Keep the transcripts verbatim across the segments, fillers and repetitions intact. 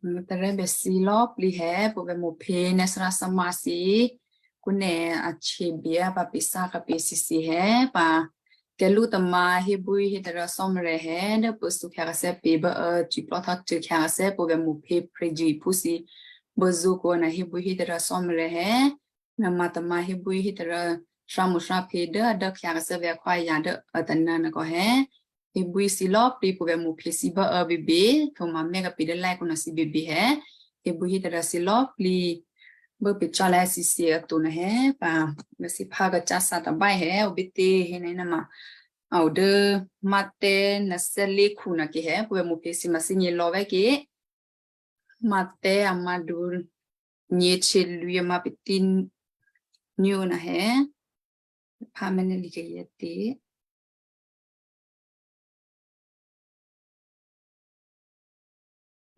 Tarè́bèthǐ lò̌꤮ plǐ hè, pwǒ̤vè̌ mǒphě nè̤ thárá thè́má thǐ, kǔnè a htyěbyá pǎ pě̤thá khǎpě thǐthǐ hè pǎ. Kè̤lǔ tamǎ hébwí hétarǎ Cò́marya hè, dố pṳ̌thǔ khyǎkathè́ pě bố ô̌, cwiplò́htò́ cû̌ khyǎkathè́ pwǒ̤vè̌ mǒphě phryězyephú thǐ, bố zṳ́ kǔ ná hébwí hétarǎ Cò́marya hè, nè̤ ma tamǎ hébwí hétarǎ thrámo̤ thráphě dố a dố khyǎkathè́ vè̤ akhwáyǎ dố a tanǎ nè̤ kò hè. Hébwí thǐ lò̌꤮ plǐ pwǒ̤vè̌ mǒphě thǐ bố ô̌ běbě, htwǒ ma mè́ kǎpě dố lá̤kǔ ná thǐ běbě hè. Hébwí hétarǎ thǐ lò̌꤮ plǐ bố pè̤ cò́ lè́ thǐ thǐ a to nè̤ hè pǎ. Vè̤ thǐ phá kacá thǎ tabáy hè, ǔ bítě hénè́ ná ma a o dố Matteo ná thè́lé̤khu nè̤ kè hè, pwǒ̤vè̌ mǒphě thǐ ma thǐ nyě̤ lò̌ vè̤ kè. Matteo a ma dǔ nyě̤htyělwǐ̤ a ma patí nyó nè̤ hè. Phá mè́ ná li kayǎ tě.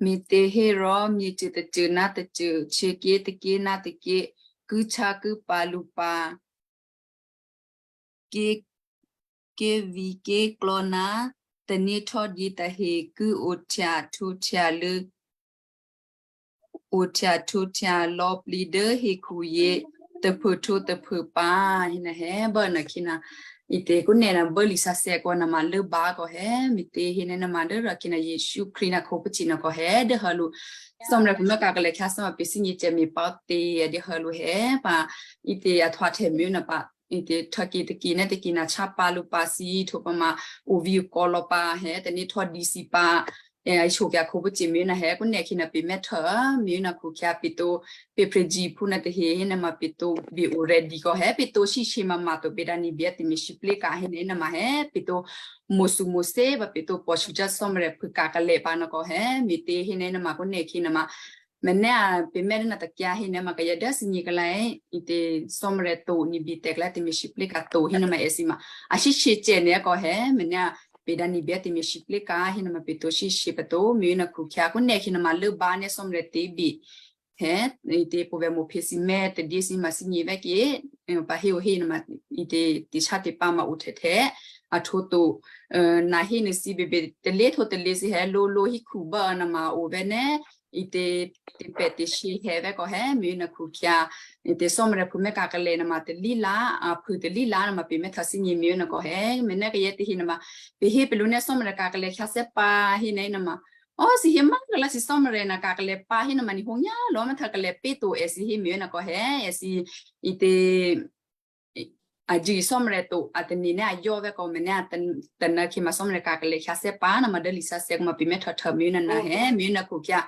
Me̤těhérò myěcô tôcô ná tôcô, htyěké̤ tôké̤ ná tôké̤ ki htyá ki pǎ lǔ pǎ. Ké̤, ké̤vǐ̤ ké̤klò̤ ná tanéhtò́dǐ tahe ki ohtya htwǒhtya lû̌, ohtya htwǒhtya lò̌꤮ plǐ dố hekhuyě tôphuôhtwǒ tôphuôpǎ. Hénè́ hè bố nè̤ khyě ná ítě kǔnè ná bố lisǎsè̌ kò ná ma lốbǎ kò hè, me̤těhérò ná ma dố rò khyě ná Jesǔ Krístu ná khǒpacè̤̌ nè̤ kò hè, dố hè̌ lǔ Cò́marya pṳ̌ mè́ kǎkalè̤ khyǎthè́ ma pè̤ thǐ nyě̤ cè̤ me̤ pǎ tě a dố hè̌ lǔ hè pǎ. Ítě a htwǒhtya mè̤ ná pǎ. Ítě htwǒ kè tôkè ná tôkè ná htyá pǎ lǔ pǎ thǐ htwǒ pǎ ma uvǐ̤ ukò̌ lò̌ pǎ hè, tanéhtò́dǐ thǐ pǎ. È, a shyokyǎ khǒpacè̤̌ mè̤ ná hè, kǔnè khyě ná pè̤ mè́ htwǒ, mè̤ ná khǔ khyǎ pè̤ to, pè̤ phryězyephú ná tôhe hé ná ma pè̤ to be already kò hè, pè̤ to shyé shyé ma ma to pè̤ dǎ ní̤ byá tè̤me̤ sǐplé̤ ka̤ hénè́ ná ma hè, pè̤ to mǒthǔ mǒthé pǎ pè̤ to pòshǔ já Cò́marya phuô̌ kǎkalè̤ pǎ nè̤ kò hè, me̤těhérò ná ma kǔnè khyě ná ma mè̤ ná pè̤ mè̤ dố ná tôkyǎ hénè́ ma kayǎ dố thǐ nyě̤ kalè́, ítě Cò́marya to ní̤ byá tè̤ kalè́ tè̤me̤ sǐplé̤ ka̤ to hénè́ ma èsǐ ma. A shyé shyé cè̤ nè̤ kò hè, mè̤ ná pè̤ dǎ ní̤ byá tè̤me̤ sǐplé̤ ka̤ hénè́ ma pè̤ to shyé shyé pǎ to, mè̤ ná khǔ khyǎ kǔnè khyě ná ma lốbǎ nè̤ Cò́marya tě bè. Hè, ítě pwǒ̤vè̌ mǒphě thǐ mè̤ tadí thǐ ma thǐ nyě̤ vè̤ kè, è, pǎ hé o hé ná ma ítě tè̤ htyá tè̤ pǎ ma o htè̌htè̌, a htwǒ to, è, ná hé ná thǐ bèbè talé htwǒ talé thǐ hè lǒ lǒ hí khǔ bố ná ma o vè̤ nè̤, ítě tè̤ pè̤ tè̤ shyé hè vè̤ kò hè, mè̤ ná khǔ khyǎ, ítě Cò́marya phuô̌ mè́ kǎkalè̤ ná ma talí lá, a phuô̌ talí lá ná ma pè̤ mè́ htwǒ thǐ nyě̤ mè̤ ná kò hè, mè̤ ná kayǎ tèhé ná ma, pè̤ hé pè̤ lǔ nè̤ Cò́marya kǎkalè̤ khyǎthè́ pǎ hénè́ ná ma. Ò, thǐ hé ma kalè́ thǐ Cò́marya ná kǎkalè̤ pǎ hénè́ ma ní̤ hǒ nyá lò̌ mè̤ htwǒ kalè̤ pě to èsǐ hé mè̤ ná kò hè, èsǐ ítě a jǐ Cò́marya to, a tanéhtò́ ná a yǒ vè̤ kò mè̤ ná a tan-, tanǎ khyě ma Cò́marya kǎkalè̤ khyǎthè́ pǎ ná ma dố lisǎsè̌ kò ma pè̤ mè́ htwǒhtwǒ mè̤ ná ná hè, mè̤ ná khǔ khyǎ,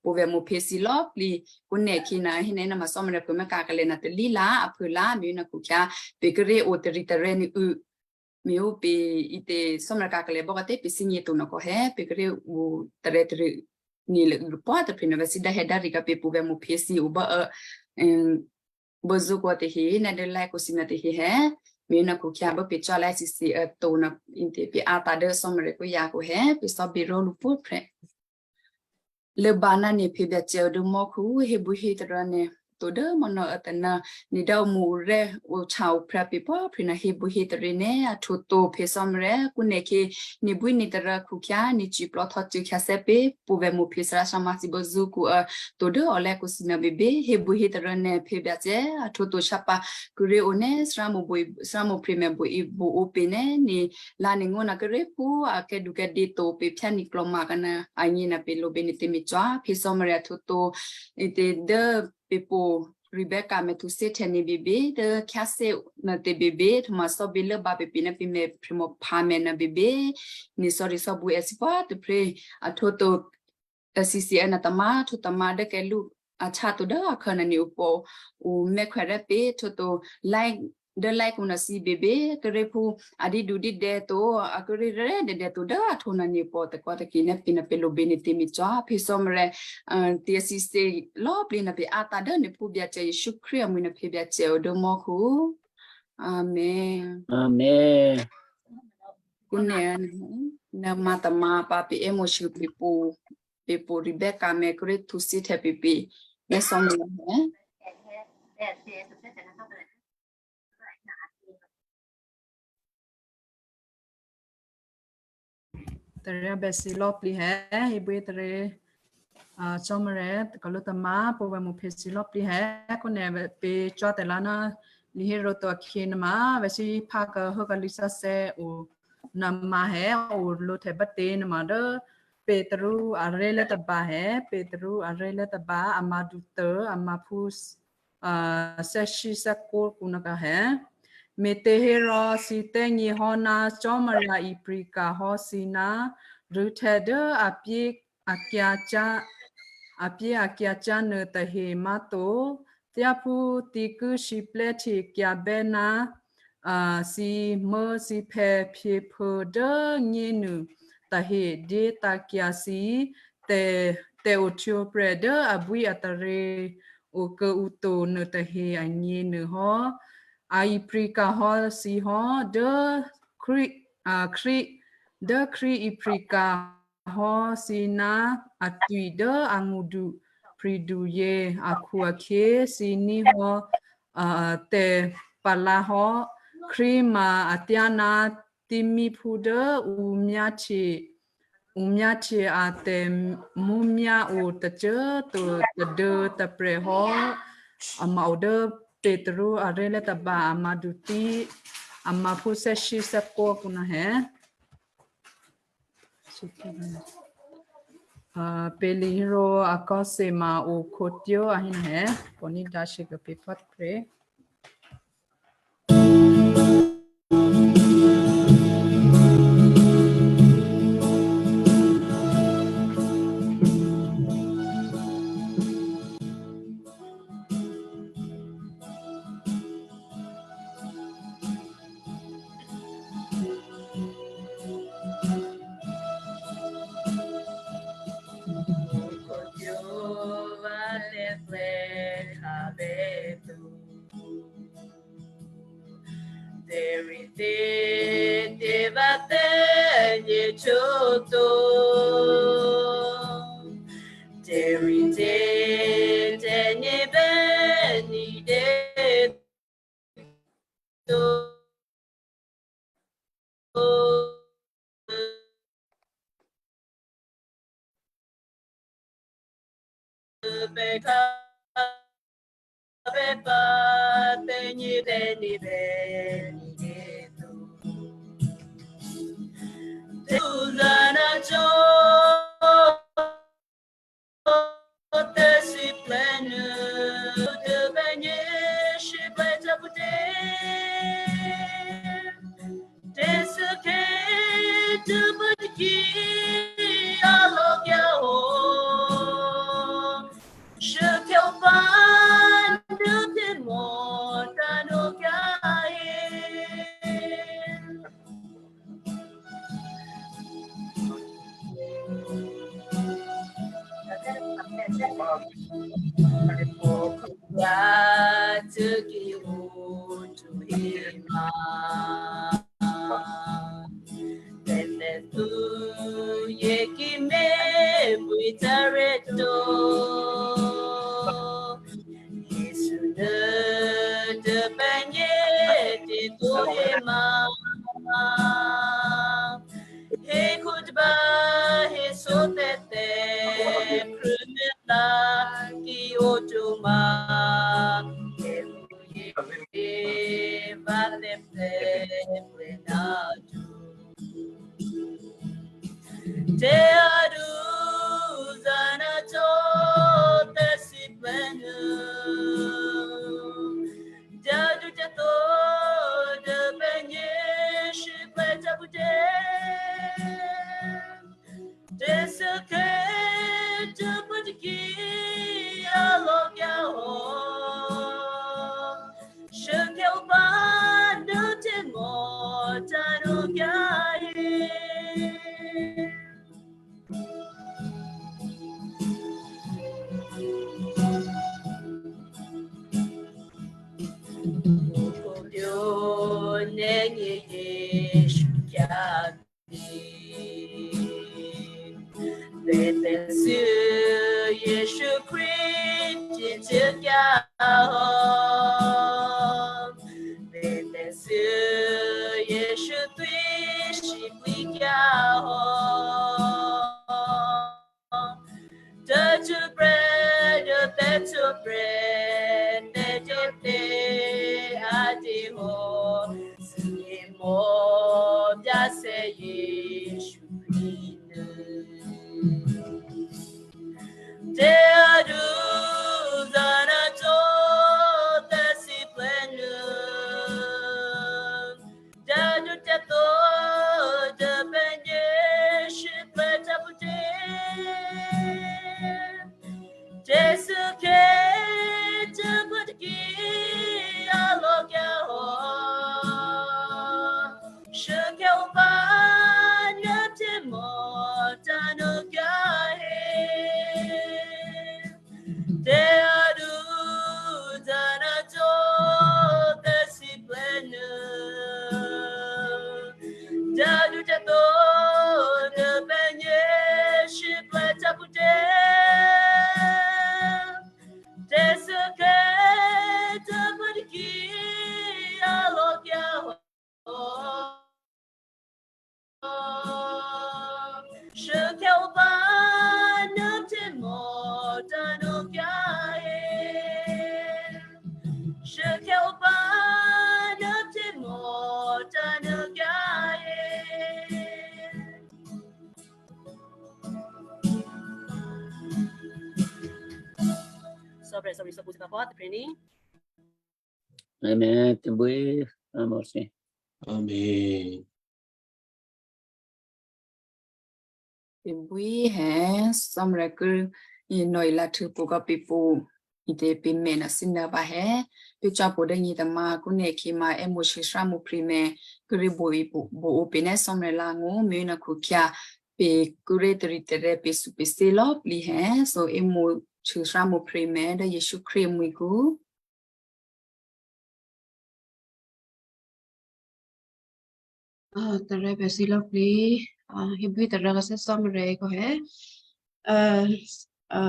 pwǒ̤vè̌ mǒphě thǐ lò̌꤮ plǐ, kǔnè khyě ná hénè́ ná ma Cò́marya phuô̌ mè́ kǎkalè̤ ná talí lá, a phuô̌ lá, mè̤ ná khǔ khyǎ, pè̤ kíré̤ o tarè́ tarè́ ní û, mè̤ o pè̤ ítě Cò́marya kǎkalè̤ bò́ kǎ tě pè̤ thǐ nyě̤ to ná kò hè, pè̤ kíré̤ o tarè́ tarè́ ní lè û pwǒ̤꤮ tôprè̤ ná vè̤ thǐ dá hè dá ri kǎ pè̤ pwǒ̤vè̌ mǒphě thǐ o bố, è, bố zṳ́ kò tèhé, ná dố lá̤kǔ thǐ ná tèhé hè, mè̤ ná khǔ khyǎ bố pè̤ cò́ lá̤ thǐ thǐ, è, to ná ítě pè̤ a ta dố Cò́marya kǔ yǎ kò hè, pè̤ thò́ bě rò lǔ pwǒ̤꤮ prè̤. Lốbǎ ná nè̤ phe Byacè o dố mò́khu hébwí hétará nè̤, to dố mò́ ná a tanǎ, nè̤ dá o mǔ o rè̤́, o htyě o phrya pè̤ pwǒ̤꤮ prè̤ ná hébwí hétará nè̤, a htwǒ to phe Cò́marya, kǔnè khyě, nè̤ bwí nè̤ tará khǔ khyǎ, nè̤ cwiplò́htò́ cû̌ khyǎthè́ pě, pwǒ̤vè̌ mǒphě thárá thè́má thǐ bố zṳ́ kǔ, è, to dố ò lè́ kǔ thǐ ná bèbè, hébwí hétará nè̤ phe Byacè, a htwǒ to htyá pǎ, kíré̤ o nè̤, thárá mǒ bwí, thárá mǒ prè̤ mè̤ bwí bwí o pě nè̤, nè̤ lá nè̤ ngó̤ ná kíré̤ phú, a kèdukèdè to pè̤ phyá ní klò̤ma kǎ ná, a nyě̤ ná pè̤ lǒ bě nè̤ tè̤me̤ cò́, phe Cò́marya htwǒ to, ítě dố pè̤ pwǒ̤ Rebecca mè̤ htwǒ thǐ htè̌ nè̤ bèbè, dố khyáthè́ ná tè̤ bèbè, htwǒ ma thò́ bě lốbǎ pè̤ pě ná pè̤ mè̤ phè̌ mò phǎ mè̤ ná bèbè, nè̤ thò́ ri thò́ bwí èsǐ pwǒ̤꤮ tôprè̤, a htwǒ to, è, thǐ thǐ è ná tamǎ, htwǒ tamǎ dố kèlú, a htyě to dố a khǎ ná nè̤ o pwǒ̤, o mèkhwè́ rè́ pě, htwǒ to, lá̤, dố lá̤kǔ ná thǐ bèbè, kíré̤ phú, a dǐdu dǐdè̌ to, a kíré̤ rè́ dèdè to dố a htwǒ ná nè̤ pwǒ̤ tôkò tôkè nè̤ pě ná pè̤ lǒ bě nè̤ tè̤me̤ cò́, phe Cò́marya, è, tè̤ thǐ thǐ lò̌꤮ plǐ ná pè̤ a ta dố nè̤ phú Byacè Jesǔ Krístu amwi̤ ná phe Byacè o dố mò́khu. Amen. Amen. Kǔnè, nè̤ ma tamǎ pǎ pè̤ è́ mǒ shû pè̤ pwǒ̤, pè̤ pwǒ̤ Rebecca mè̤ kíré̤ htwǒ thǐ htè̌ pě pě, nè̤ thò́ mě hè. Tarè́ bèthǐ lò̌꤮ plǐ hè, hébwí tarè́. Cò́marya kalǒ tômǎ pwǒ̤vè̌mṳ phe thǐlò́plǐ hè̌, khǒnè̌ pě cò́ tè̤lǎ ná li héro to akhyě nuôma, vè̤sí phá kehốka lǐsǎsè̌ o nuôma hè̌, o lǒhtè̌ bátěnuôma dố Petru aré̤lố tôba hè̌, Petru aré̤lố tôba, a mǎdu tô̌, a mǎphú, a, thè́shyéthè́kǒ kǔnaka hè̌. Me̤těhérò thǐ thè́gně hò́ ná Cò́marya ipri̤ka̤ hò́ thǐ ná rû̌htè̌ dố a pyé akyǎcyá̤, a pyé akyǎcyá̤ nuôtahe má̤to. Thyáphú thǐ ki siplè́htekyǎbè́ ná, a, thǐ mố̤ thǐphè̌ phyěphuô̌ dố nyénuô tahe dyétǎ̤kyǎ thǐ tè̤-, tè̤ohtwǒprè̤ dố abwíataryě okuô̌ǔ to nuôtahe agněnuô hò́. A ipri̤ka̤ hò́ thǐ hò́ dố Krístu, a, Krístu, dố Krístu ipri̤ka̤ hò́ thǐ ná atwi dố a ngṳdupri̤duyě akhu-akhyě thǐ ní̤ hò́, a, tè̤palǎ hò́. Krístu ma atyá ná thímíphú dố ǔ myáhtye, ǔ myáhtye a tè̤mǔmyá̤ o tôcô꤮ to tadû tôprè̤ hò́. A ma o dố Petru aré̤lố tôba a mǎdu tǐ, a mǎphú thè́shyéthè́kǒ kǔnahè. A, Petru akò́ thema o khǒtyó a hé nè̤, pònídǎ shikapě̤ phápre. Tè̤ritè̤ vǎ thè́gně cò́ to. Tè̤ritè̤ tè̤gně bè́ ní̤dě to. Pè̤ khǎ pè̤ pǎ tè̤gně tè̤gně bè́ ní̤dě to. Tè̤zṳ̂́ ná cò́ tè̤sǐplè̤̌ nuô, tè̤bè́nyě sǐplè̤̌ tǎ phútě. Tè̤thû́khè̌ tû́pû́ tôkyě a lò̌kyǎ o. Shuốkhè̌ opǎ dố thyěmò̤ tǎ̤nǒkyǎ e. Yǎ tôkyě o to hé ma. Pè̤ thè́htwǒ yě ki me̤pwǒ̤tarè́ to. Jesǔ nuô̌ tôbè́nyě tè̤thyótè̤thya ma. Hekhu tôba héso tè̤tè̤, krṳ̂̌mè̤́ tǎ̤ ki oto ma. Tè̤ vǎ thè́plè̤̌ ná tu. Tè̤ a duzá̤ ná cò́ tè̤sǐplè̤̌ nuô. Dyadu tyato dôbè́nyě sǐplè̤̌ tǎ phútě. Tè̤thû́khè̌ tû́pû́ tôkyě a lò̌kyǎ o. Shuốkhè̌ opǎ dố thyěmò̤ tǎ̤nǒkyǎ e. Khubyǒ nè̤gně Jesǔ kyǎ. Pè̤ thè́zṳ̂́ Jesǔ Krístu htecuốkyǎ hò́. Pè̤ thè́zṳ̂́ Jesǔ thwí sǐplǐkyǎ hò́. Tacṳ́ Hò́, zṳ̂́e mò̌ Byacè Jesǔ Krístu nuô. Tè̤adu zǎ̤ ná cò́ tè̤thíplè̤̌ nuô. Tè̤adu tè̤tǒ dố pè̤gně sǐplè̤̌ tǎ phútě? Tè̤thû́khè̌ tôphuốtôki a lò̌kyǎ hò́. Shuốkhè̌ opǎ nuô̌phyémò̌ tǎ̤nuô̌kyǎ hé. Tè̤adu zǎ̤ ná cò́ tè̤thíplè̤̌ nuô. Tè̤adu tè̤tǒ dố pè̤gně sǐplè̤̌ tǎ phútě? Tè̤thû́khè̌ tôphuốtôki a lò̌kyǎ hò́. Shuốkhè̌ opǎ nuô̌phyémò̌ tǎ̤nuô̌kyǎ hé. Shuốkhè̌ opǎ nuô̌phyémò̌ tǎ̤nuô̌kyǎ hé. Sorry, sorry, sorry, sorry. Amen. Tè̤bwí, amen. Amen. Tè̤bwí hé, Cò́marya ki nò̌-, nò̌ilǎhtû̌ pṳ̌ kò̌ pè̤ pṳ̌, ǐtě pè̤ mè̤ ná sǐnô̌ pǎ hé. Pè̤ cò́ pwǒ̤ dố nyětômǎ kǔnèkhè̌ ma è́ mo̤ shyěthyá mo̤ phǐ mè̤, kíré̤ bo-, bo-, bo̤-ǒ pè̤ ná Cò́marya alǎ̤angó̤, mè̤ ná khukhyǎ, pè̤ kíré̤ taritaryǎ pè̤ su pè̤ thè́ lò̌꤮ plǐ hé, so è́ mo̤ shyěthyá mo̤ phǐ mè̤ dố Jesǔ Krístu amwi̤kǔ. A, tarè́ pè̤ thǐ lò̌꤮ plǐ, a, hébwí tarè́ kò̌ shyé Cò́marya kò̌ hé. A, a,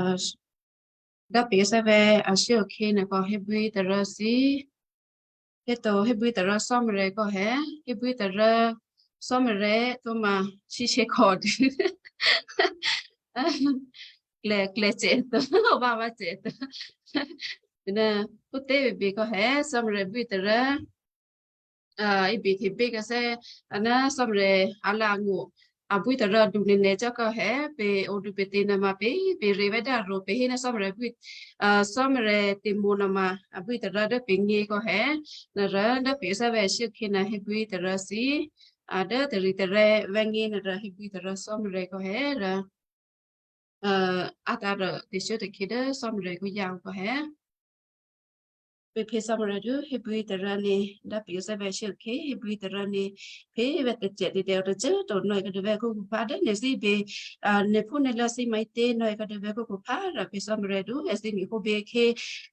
dá pè̤ thè́vè̤ a shyé-okhé nuô kò̌ hébwí tarè́ thǐ. Héto hébwí tarè́ Cò́marya kò̌ hé, hébwí tarè́ Cò́marya tǒ ma shyé kò̌ dû. Klè, klè cè̤ to, vǎ vǎ cè̤ to. Nè, phútě bèbè kò̌ hé, Cò́marya bwí tarè́. A, ibè hte bě kò̌ shyé, a ná Cò́marya alǎ̤angó̤, a bwí tarè́ du nè̌ nè̌ cò́ kò̌ hé, pè̤ o du pè̤ tě nuô̌ ma pè̤, pè̤ rè vè̤́ dố aro̤ pè̤ hé ná Cò́marya bwí, a, Cò́marya tè̤mo̤ nuô̌ ma, a bwí tarè́ dố pè̤ ngě kò̌ hé, nuô̌ rò dố pè̤ thè́vè̤ shyé-okhé nuô hébwí tarè́ thǐ, a, dố taritaryǎ vè̤́ ngě nuô̌ rò hébwí tarè́ Cò́marya kò̌ hé rò. A, a tǎ rò tè̤shyé tôkhè dố Cò́marya kò̌ yǎ kò̌ hé. Pè̤ phǐ Cò́marya dû hébwí tarè́ nè̌, dá pè̤ thè́vè̤ shyé-okhé, hébwí tarè́ nè̌, phǐ vè̤́ tacè tè̤dè̌ o tacôꤾ to nò̌e kò̌ dû vè̤́ khukhù phǎ dố nè̌ thǐ bě, a, nè̌ phú nè̌ lò̌ thǐ maǐtě nò̌e kò̌ dû vè̤́ khukhù phǎ rò pè̤ Cò́marya dû èthǐ nè̌ hǒ bě khě,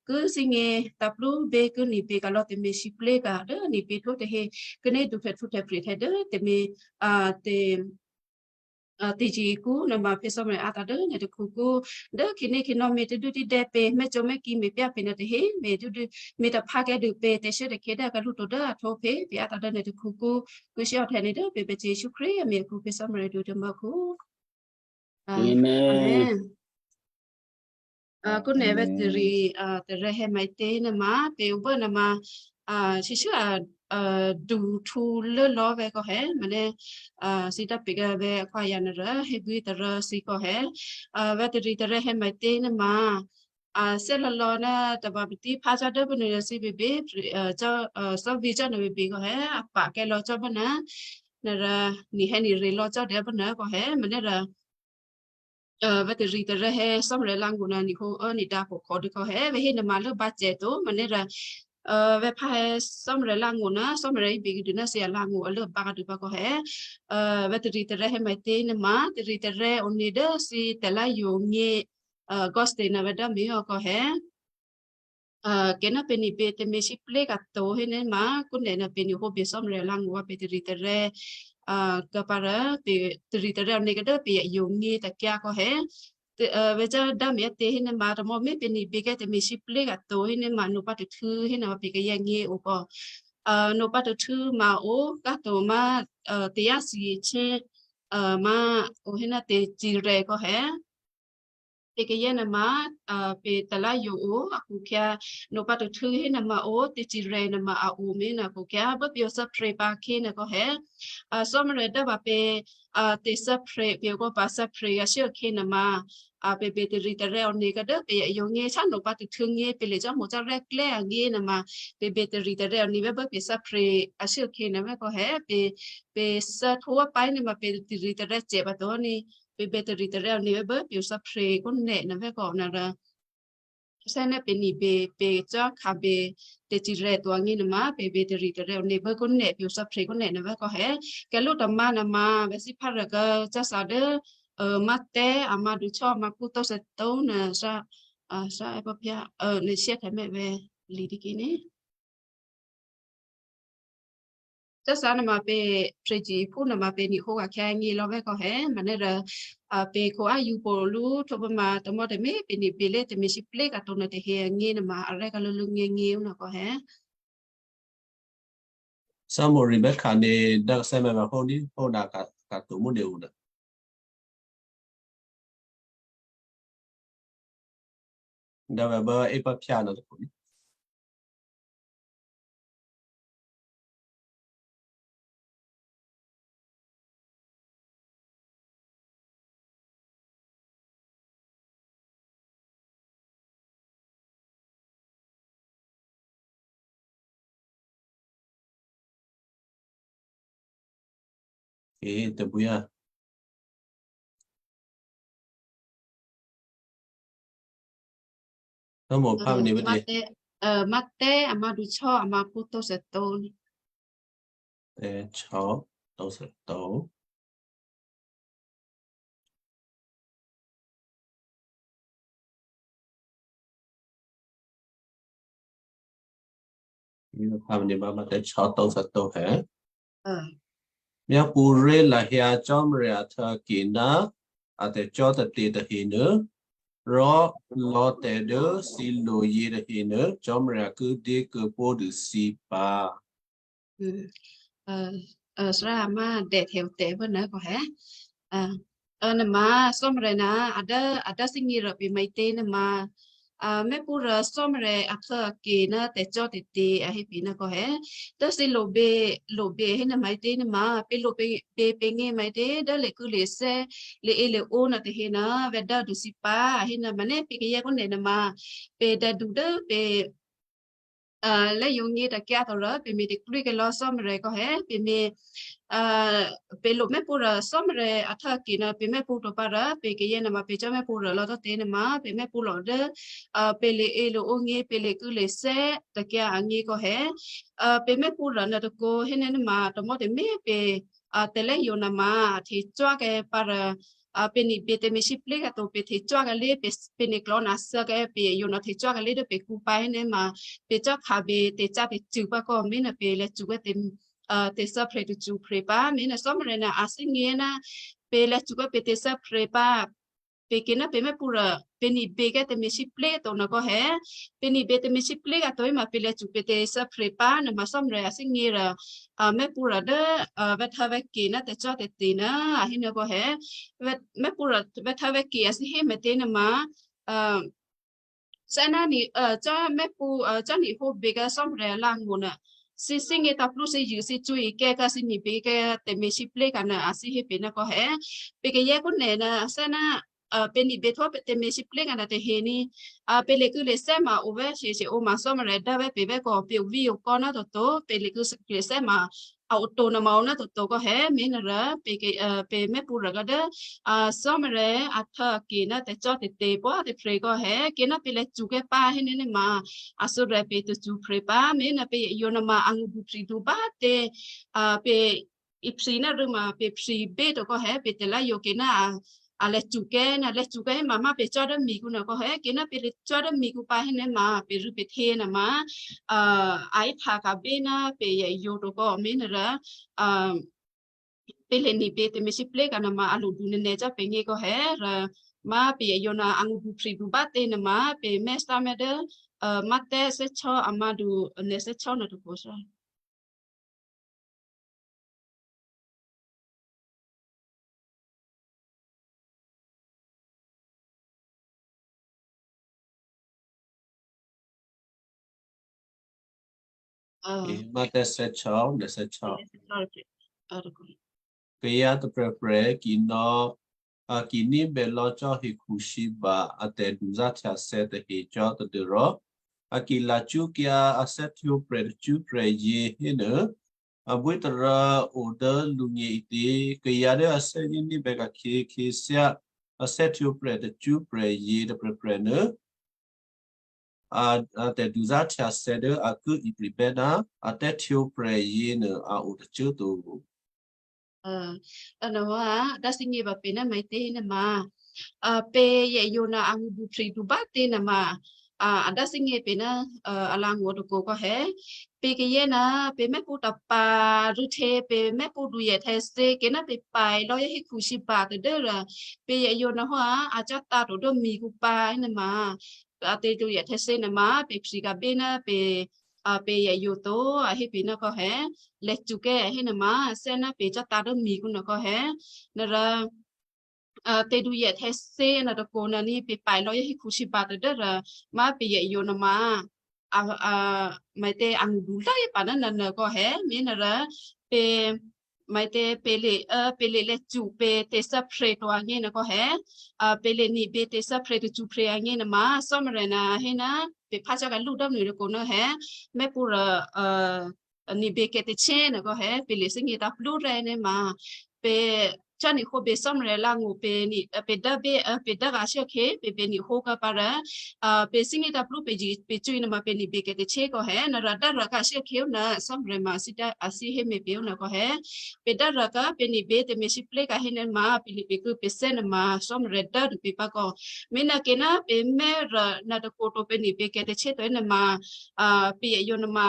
kû̌ thíngě taplú bě kû̌ nè̌ bě ka̤ lò̌ tè̤me̤ sǐplé̤ ka̤ dố nè̌ bě htwǒ tè̤hě, kênédû htè̌ htwǒ htè̌ prè̤ htè̌ dố tè̤me̤, a, tè̤ a, tè̤cirya kǔ nuô̌ ma phǐ Cò́marya a tǎ dố nè̌ tôkhukǔ. Dố khǐné khǐnò̌ me̤ tadû tadè pè̤, mè̤cò́ mè̤̌kǐ me̤ pyá pè̤ nuô̌ tè̤hě, me̤ tadû, me̤ taphǎ kè̌ dû pè̤, tè̤shyé tôkhè dố a kǎ lǔ to dố a htwǒ phǐ, pè̤ a tǎ dố nè̌ tôkhukǔ. Kû̌ shyé ohtè̌ nè̌ dố pè̤ Byacè Jesǔ Krístu amwi̤ akǔ phǐ Cò́marya dû tômǎ kǔ. A, amen. Amen. A, kǔ nè̌ vè̤́ taritaryǎ, a, tarè́ hé maǐtě nuô̌ ma, pè̤ o bố nuô̌ ma, a, shyé, a, a, duhtǔ lố lò̌ vè̤́ kò̌ hé, manè̌, a, thǐ dá pè̤ kè̌ vè̤́ akhwí yǎ nuô̌ rò, hébwí tarè́ thǐ kò̌ hé, a, vè̤́ taritaryǎ hé maǐtě nuô̌ ma, a, thè́ lò̌ lò̌ ná tava̤ patí phá cò́ dố bố nuô̌ thǐ bèbè, a, cò́, a, cò́ vǐ cò́ nuô̌ bèbè kò̌ hé, a pa̤ kè̌ lò̌ cò́ bố nuô̌, nuô̌ rò, nè̌ hé nè̌ rè lò̌ cò́ dố bố nuô̌ kò̌ hé, manè̌ rò, a, vè̤́ taritaryǎ hé Cò́marya alǎ̤angó̤ nuô̌ nè̌ hǒ ô̌ nè̌ dǎ kò̌ kò̌ dû kò̌ hé, vè̤́ hé nuô̌ ma lốbǎ cè̤ to, manè̌ rò, a, vè̤́ phá hé Cò́marya alǎ̤angó̤ nuô̌, Cò́marya hé bě kû̌ dû ná thǐ alǎ̤angó̤ a lốbǎ kû̌ dû pǎ kò̌ hé, a, vè̤́ taritaryǎ hé maǐtě nuô̌ ma, taritaryǎ o nè̌ dố thǐ tè̤lǎ yǒ ngě, a, gospel nuô̌ vè̤́ dố mè̌ o kò̌ hé. A, kè̌ ná pè̤ nè̌ bě tè̤me̤ sǐplé̤ kato hé nuô̌ ma, kǔ nè̌ nuô̌ pè̤ nè̌ hǒ bě Cò́marya alǎ̤angó̤ a pè̤ taritaryǎ, a, kâ̌ pǎ rò pè̤ taritaryǎ o nè̌ kǒ dố pè̤ yǒ ngě takyǎ kò̌ hé. Tè, a, vè̤́ cò́ dá mè̌ a tě hé nuô̌ ma, tômò mè̌ pè̤ nè̌ bě kè̌ tè̤me̤ sǐplé̤ kato hé nuô̌ ma, nǒ pǎ tôhtû̌ hé nuô̌ ma pè̤ kayǎ ngě o kò̌. A, nǒ pǎ tôhtû̌ ma o, kato ma, a, tè̤yá thǐ chè̌, a, ma, o hé nuô̌ tè̤cirya kò̌ hé. Pě̤kayè̌ nuôma, a, pě̤ talá yo̤ o, a khukhyǎ, nopǎ tuhtû̌ hé nuôma o, tè̤cirè nuôma a o mé̤ nuô khukhyǎ, bố pě̤ o thè́prè̤ pǎ khyě nuô kò hé. A, Cò́marya dố vǎ pě, a, tè̤thè́prè̤, pě̤ o kò pǎ thè́prè̤ a shuốkhě nuôma, a, pě̤ bětarǐtarè̤̌ one khyě dố pě̤ yǒ ngé, sá nopǎ tuhtû̌ ngé, pě̤ lè cò́ mo̤ cò́ rè́ klè́ angé nuôma, pě̤ bětarǐtarè̤̌ one bố pě̤ thè́prè̤ a shuốkhě nuô vè́ kò hé, pě̤, pě̤ thè́htwǒ pǎ nuôma pě̤ tarǐtarè̤̌ cè pǎ to ní. Pě̤ bětarǐtarè̤̌ one bố pě̤ thè́prè̤ kò nè̤ nuô vè́ kò nuôrò. Sè́ nè́ pě nibě, pě cò́ khabě, tè̤cirè tuô̌ angé nuôma, pě bětarǐtarè̤̌ one bố kò nè̤ pě thè́prè̤ kò nè̤ nuô vè́ kò hé. Kèlú tômǎ nuôma, vè̤síphá rè̤ kò, cò́ thǎ dố, ơ, Matteo, a má̤ duhsè̌, a má̤ pwǒ̤ tôcô tôcô nuô, thǎ, a, thǎ è pò́ phyǎ, ơ, nè̤ shyé tè̤mè̤ vè̤, lǐ tiki ní. Cò́ thǎ nuôma pě, prè̤ciphú nuôma pě nihǒ akhyǎ ngé lò̌ vè́ kò hé, manè́ rò, a, pě kho á yǔ pô lú htwǒ pǎ ma tamò̤́ tè̤mè̤ pě nibě lé tè̤me̤ sǐplé ka̤ to nuô tahe angé nuôma arè́ kò lǔlǔ ngěngě ó nuô kò hé. Samuel Rebecca ne dá kasè́mè̤ vǎ hó ní, hó dá ka, ka to mú dě u dá. Dá vǎ bố é pá phyá nuô tôpho ní. Ê, tôbwí á. Nó một Ờ, pha mình đi mất đi. Mate, ờ, Mate ama duhsè̌ ama pwǒ̤ tôcô. Ê, sè̌, tôcô. Pha mình đi ba Mate sè̌ tôcô hé. Ờ. Myápṳ̌ ré̤ lahyǎ Cò́marya htuô̌ke ná a tè̤cò́tè̤te̤ tahenuô, rò lò̌ tè̤ dố thǐ lo yě tahenuô, Cò́marya ki dyékuô̌ pó̤dû thǐ pǎ. Hm. Ơ, ơ, Sara ama dèhtè̤ tè̤ vǎ nuô kò hé. Ơ, ơ, nuôma Cò́marya ná a dố, a dố thímí rò pě maǐtě nuôma, a, mèpṳ̌ rò Cò́marya a htuô̌ke ná tè̤cò́tè̤te̤ a hé pě nuô kò hé. Dố thǐ lo bě, lo bě hé nuô maǐtě nuôma, pě lo bě, bě, bě ngě maǐtě, dố lěkû̌lěthè́, lěyě lěǒ nuô tahe nuô, vè̤̌ dố dû thǐ pǎ, a hé nuô manè́ pě kayǎ kò nè̤ nuôma, pě dè̌du dố pě a, lè̌ yǒ ngě takyǎ to rò, pě me̤ tè̤klwǐ kèlò̌ Cò́marya kò hé, pě me̤, a, pě lo mèpṳ̌ rò Cò́marya a htuô̌ke nuô, pě mèpṳ̌ to pǎ rò, pě kayǎ nuôma pě cò́ mèpṳ̌ rò lò̌ tǎ tě nuôma, pě mèpṳ̌ lo dố, a, pě lěyě lěǒ ngě, pě lěkû̌lěthè́ takyǎ angě kò hé, a, pě mèpṳ̌ rò nuô tôkô hé nuô nuôma, tamò̤́ tè̤mè̤ pě, a, tè̤lè̌ yǒ nuôma, a htecuốkè pǎ rò, a, pě nibě tè̤me̤ sǐplé kato pě htecuốkè lé, pě, pě niklò̤́ nuô thè́kè pě yǒ nuô htecuốkè lé dố pě kǔ pǎ hé nuôma, pě cò́ khabě tè̤cá tè̤cṳ̂ pǎ kò, mí nuô pě lè̌ cṳ̌ kwè́ tè̤, a, tè̤thè́prè̤ tacṳ̂ prè̤ pǎ, mí nuô Cò́marya nuô a thímí ná pě lè̌ cṳ̌ kwè́ pě tè̤thè́prè̤ pǎ, pě kayǎ ná pě mèpṳ̌ rò, pě nibě kè tè̤me̤ sǐplé to nuô kò hé, pě nibě tè̤me̤ sǐplé kato hé ma pě lè̌ cṳ̌ pě tè̤thè́prè̤ pǎ nuôma Cò́marya a thímí rò, a, mèpṳ̌ rò dố, a, vè̤̌ htuô̌vè̤̌ke ná tè̤cò́tè̤te̤ nuô, a hé nuô kò hé, vè̤̌, mèpṳ̌ rò vè̤̌ htuô̌vè̤̌ke a thí hé maǐtě nuôma, a, sè́ ná ni, a, cò́ mèpṳ̌, a, cò́ nihǒ bě kè Cò́marya lǎngó̤ nuô. Thí, thímí tǎ plú thí yû thí cwǐ kè kè thí nibě kè tè̤me̤ sǐplé kato nuô, a thí hé pě nuô kò hé. Pě kayǎ kò nè̤ nuô, sè́ ná, a, pě nibě htwǒ pě tè̤me̤ sǐplé kato nuô tahe ní, a, pě lěkû̌lěthè́ ma o vè̤̌ shyěshyeǒ ma Cò́marya dố vè̤̌ pě vè̤̌ kò pě o vǐ o kò ná toto, pě lěkû̌lěthè́ ma a o to nuôma o ná toto kò hé, mí nuô rò, pě kè, a, pě mèpṳ̌ rò kò dố, a, Cò́marya a htuô̌ke ná tè̤cò́tè̤te̤ pǎ tè̤prè̤ kò hé, kayǎ ná pě lè̌ cṳ̌ kè pǎ hé nuô nuôma, a thè́rè̤ pě tacṳ̂ prè̤ pǎ, mí nuô pě yǒ nuôma angṳ dupri̤du bá tě, a, pě iphri ná rû̌ ma pě pri̤ bě to kò hé, pě tè̤lǎ yǒ kayǎ ná a, a lè̌ cṳ̌ kè, ná lè̌ cṳ̌ kè hé ma má pě cò́ dố mikǔ nuô kò hé, kayǎ ná pě lè̌ cò́ dố mikǔ pǎ hé nuô ma, pě rû̌ pě htyě nuô ma, a, a ihtha khabě ná pě yǒ to kò mí nuô rò, a, pě lěnibě tè̤me̤ sǐplé kato nuôma a lo du nè̌nè̌ cò́ pě ngě kò hé, rò ma pě yǒ nuô angṳ dupri̤du bá tě nuôma, pě mèsá mèdố, a, Mate sè̌ sè̌ a mádu, nè̌ sè̌ sè̌ nuô tôpho sá. Ě, má tè̤sè̌htuô̌, nè̤ sè̌htuô̌. Kayǎ tôprè̤prè̤ ki nò̌, a ki ní̤bè lò̌ cò́ hekhusǐba a tè̤duzá̤htyathè̌ tahe cò́ tadû́rò a ki lacṳ́kyǎ a thè́htwǒprè̤ tacṳ́prè̤ yě hénuô, abwítarǎ o dố lǔgně ǐtě. Kayǎ dố a thè́zṳ̂́ ní̤bè ka̤khyě khyěthyá a thè́htwǒprè̤ tacṳ́prè̤ yě tôprè̤prè̤ nuô, a, a tè̤duzá̤htyathè̌ dố a ki ipri̤bè́ ná a thè́htwǒprè̤ yěnuô a o tôcô꤮ to. Ơ, tônuôhò́ a dá thǐgně pǎ pě ná maǐtě nuôma, ơ, pě yèyǒ ná angṳdu phridu bá tě nuôma, a, a dá thǐgně pě ná, ơ, a lǎngó̤ tôkǒ kò́ hè̌. Pě kayè́ ná pě mè́pṳ̌ tapa̤ rû̌hte pě mè́pṳ̌ duyè htè̌thě kě ná pě pa̤ lò̌ yá hékhusǐba tadû́rò pě yèyǒ nuôhò́ a, a cò́tǎ̤ to dố mikǔ pǎ nuôma, a tè̤duyè htè̌thě nuôma pě phrika̤bí ná pě, a, pě yèyǒ to, a hé pě ná kò́ hè̌, lè̌cukè́ a hé nuôma, a thè́ ná pě cò́tǎ̤ dố mikǔ nuô kò́ hè̌, nuôrò, a, tè̤duyè htè̌thě nuô tôkǒ nuô ní pě pa̤ lò̌ yá hékhusǐba tadû́rò, má pě yèyǒ nuôma, a, a, maǐtě angṳdu lốyě pǎ ná nuônuô kò́ hè̌, me̤ nuôrò, pě, maǐtě pě le, ơ, pě le lè̌cu pě tè̤thè́phrè̤ to agně nuô kò́ hè̌, a, pě le nibě tè̤thè́phrè̤ tacṳ́prè̤ agně nuôma, Cò́marya ná hé ná, pě phá cò́ ka̤lǔ dố nuô tôkǒ nuô hè̌, mè́pṳ̌ rò, ơ, nibě kè̤taché̤ nuô kò́ hè̌, pě le thǐgně tǎplú rè́ nuôma, pě cò́ ni̤ hǒ bě Cò́marya lǎngó̤ pě ni, ơ, pě dố bě, ơ, pě dố gǎ shuốkhè̌, pě bě ni̤ hǒ kò́ pǎ rò, a, pě thǐgně tǎplú pě ji, pě cwí nuôma pě nibě kè̤taché̤ kò́ hè̌, nuôrò dố rò kǎ shuốkhè̌ ó nuô, Cò́marya ma a thǐ dá, a thǐ hé me̤ pě ó nuô kò́ hè̌, pě dố rò kǎ pě nibě tè̤me̤sǐplé kǎ hé nuôma, pě le pě kû̌ pě thè́ nuôma, Cò́marya dố dû pě pǎ kò́. Me̤ nuô kě ná pě mè́ rò nuô tôkǒ to pě nibě kè̤taché̤ to nuôma, a, pě yèyǒ nuôma,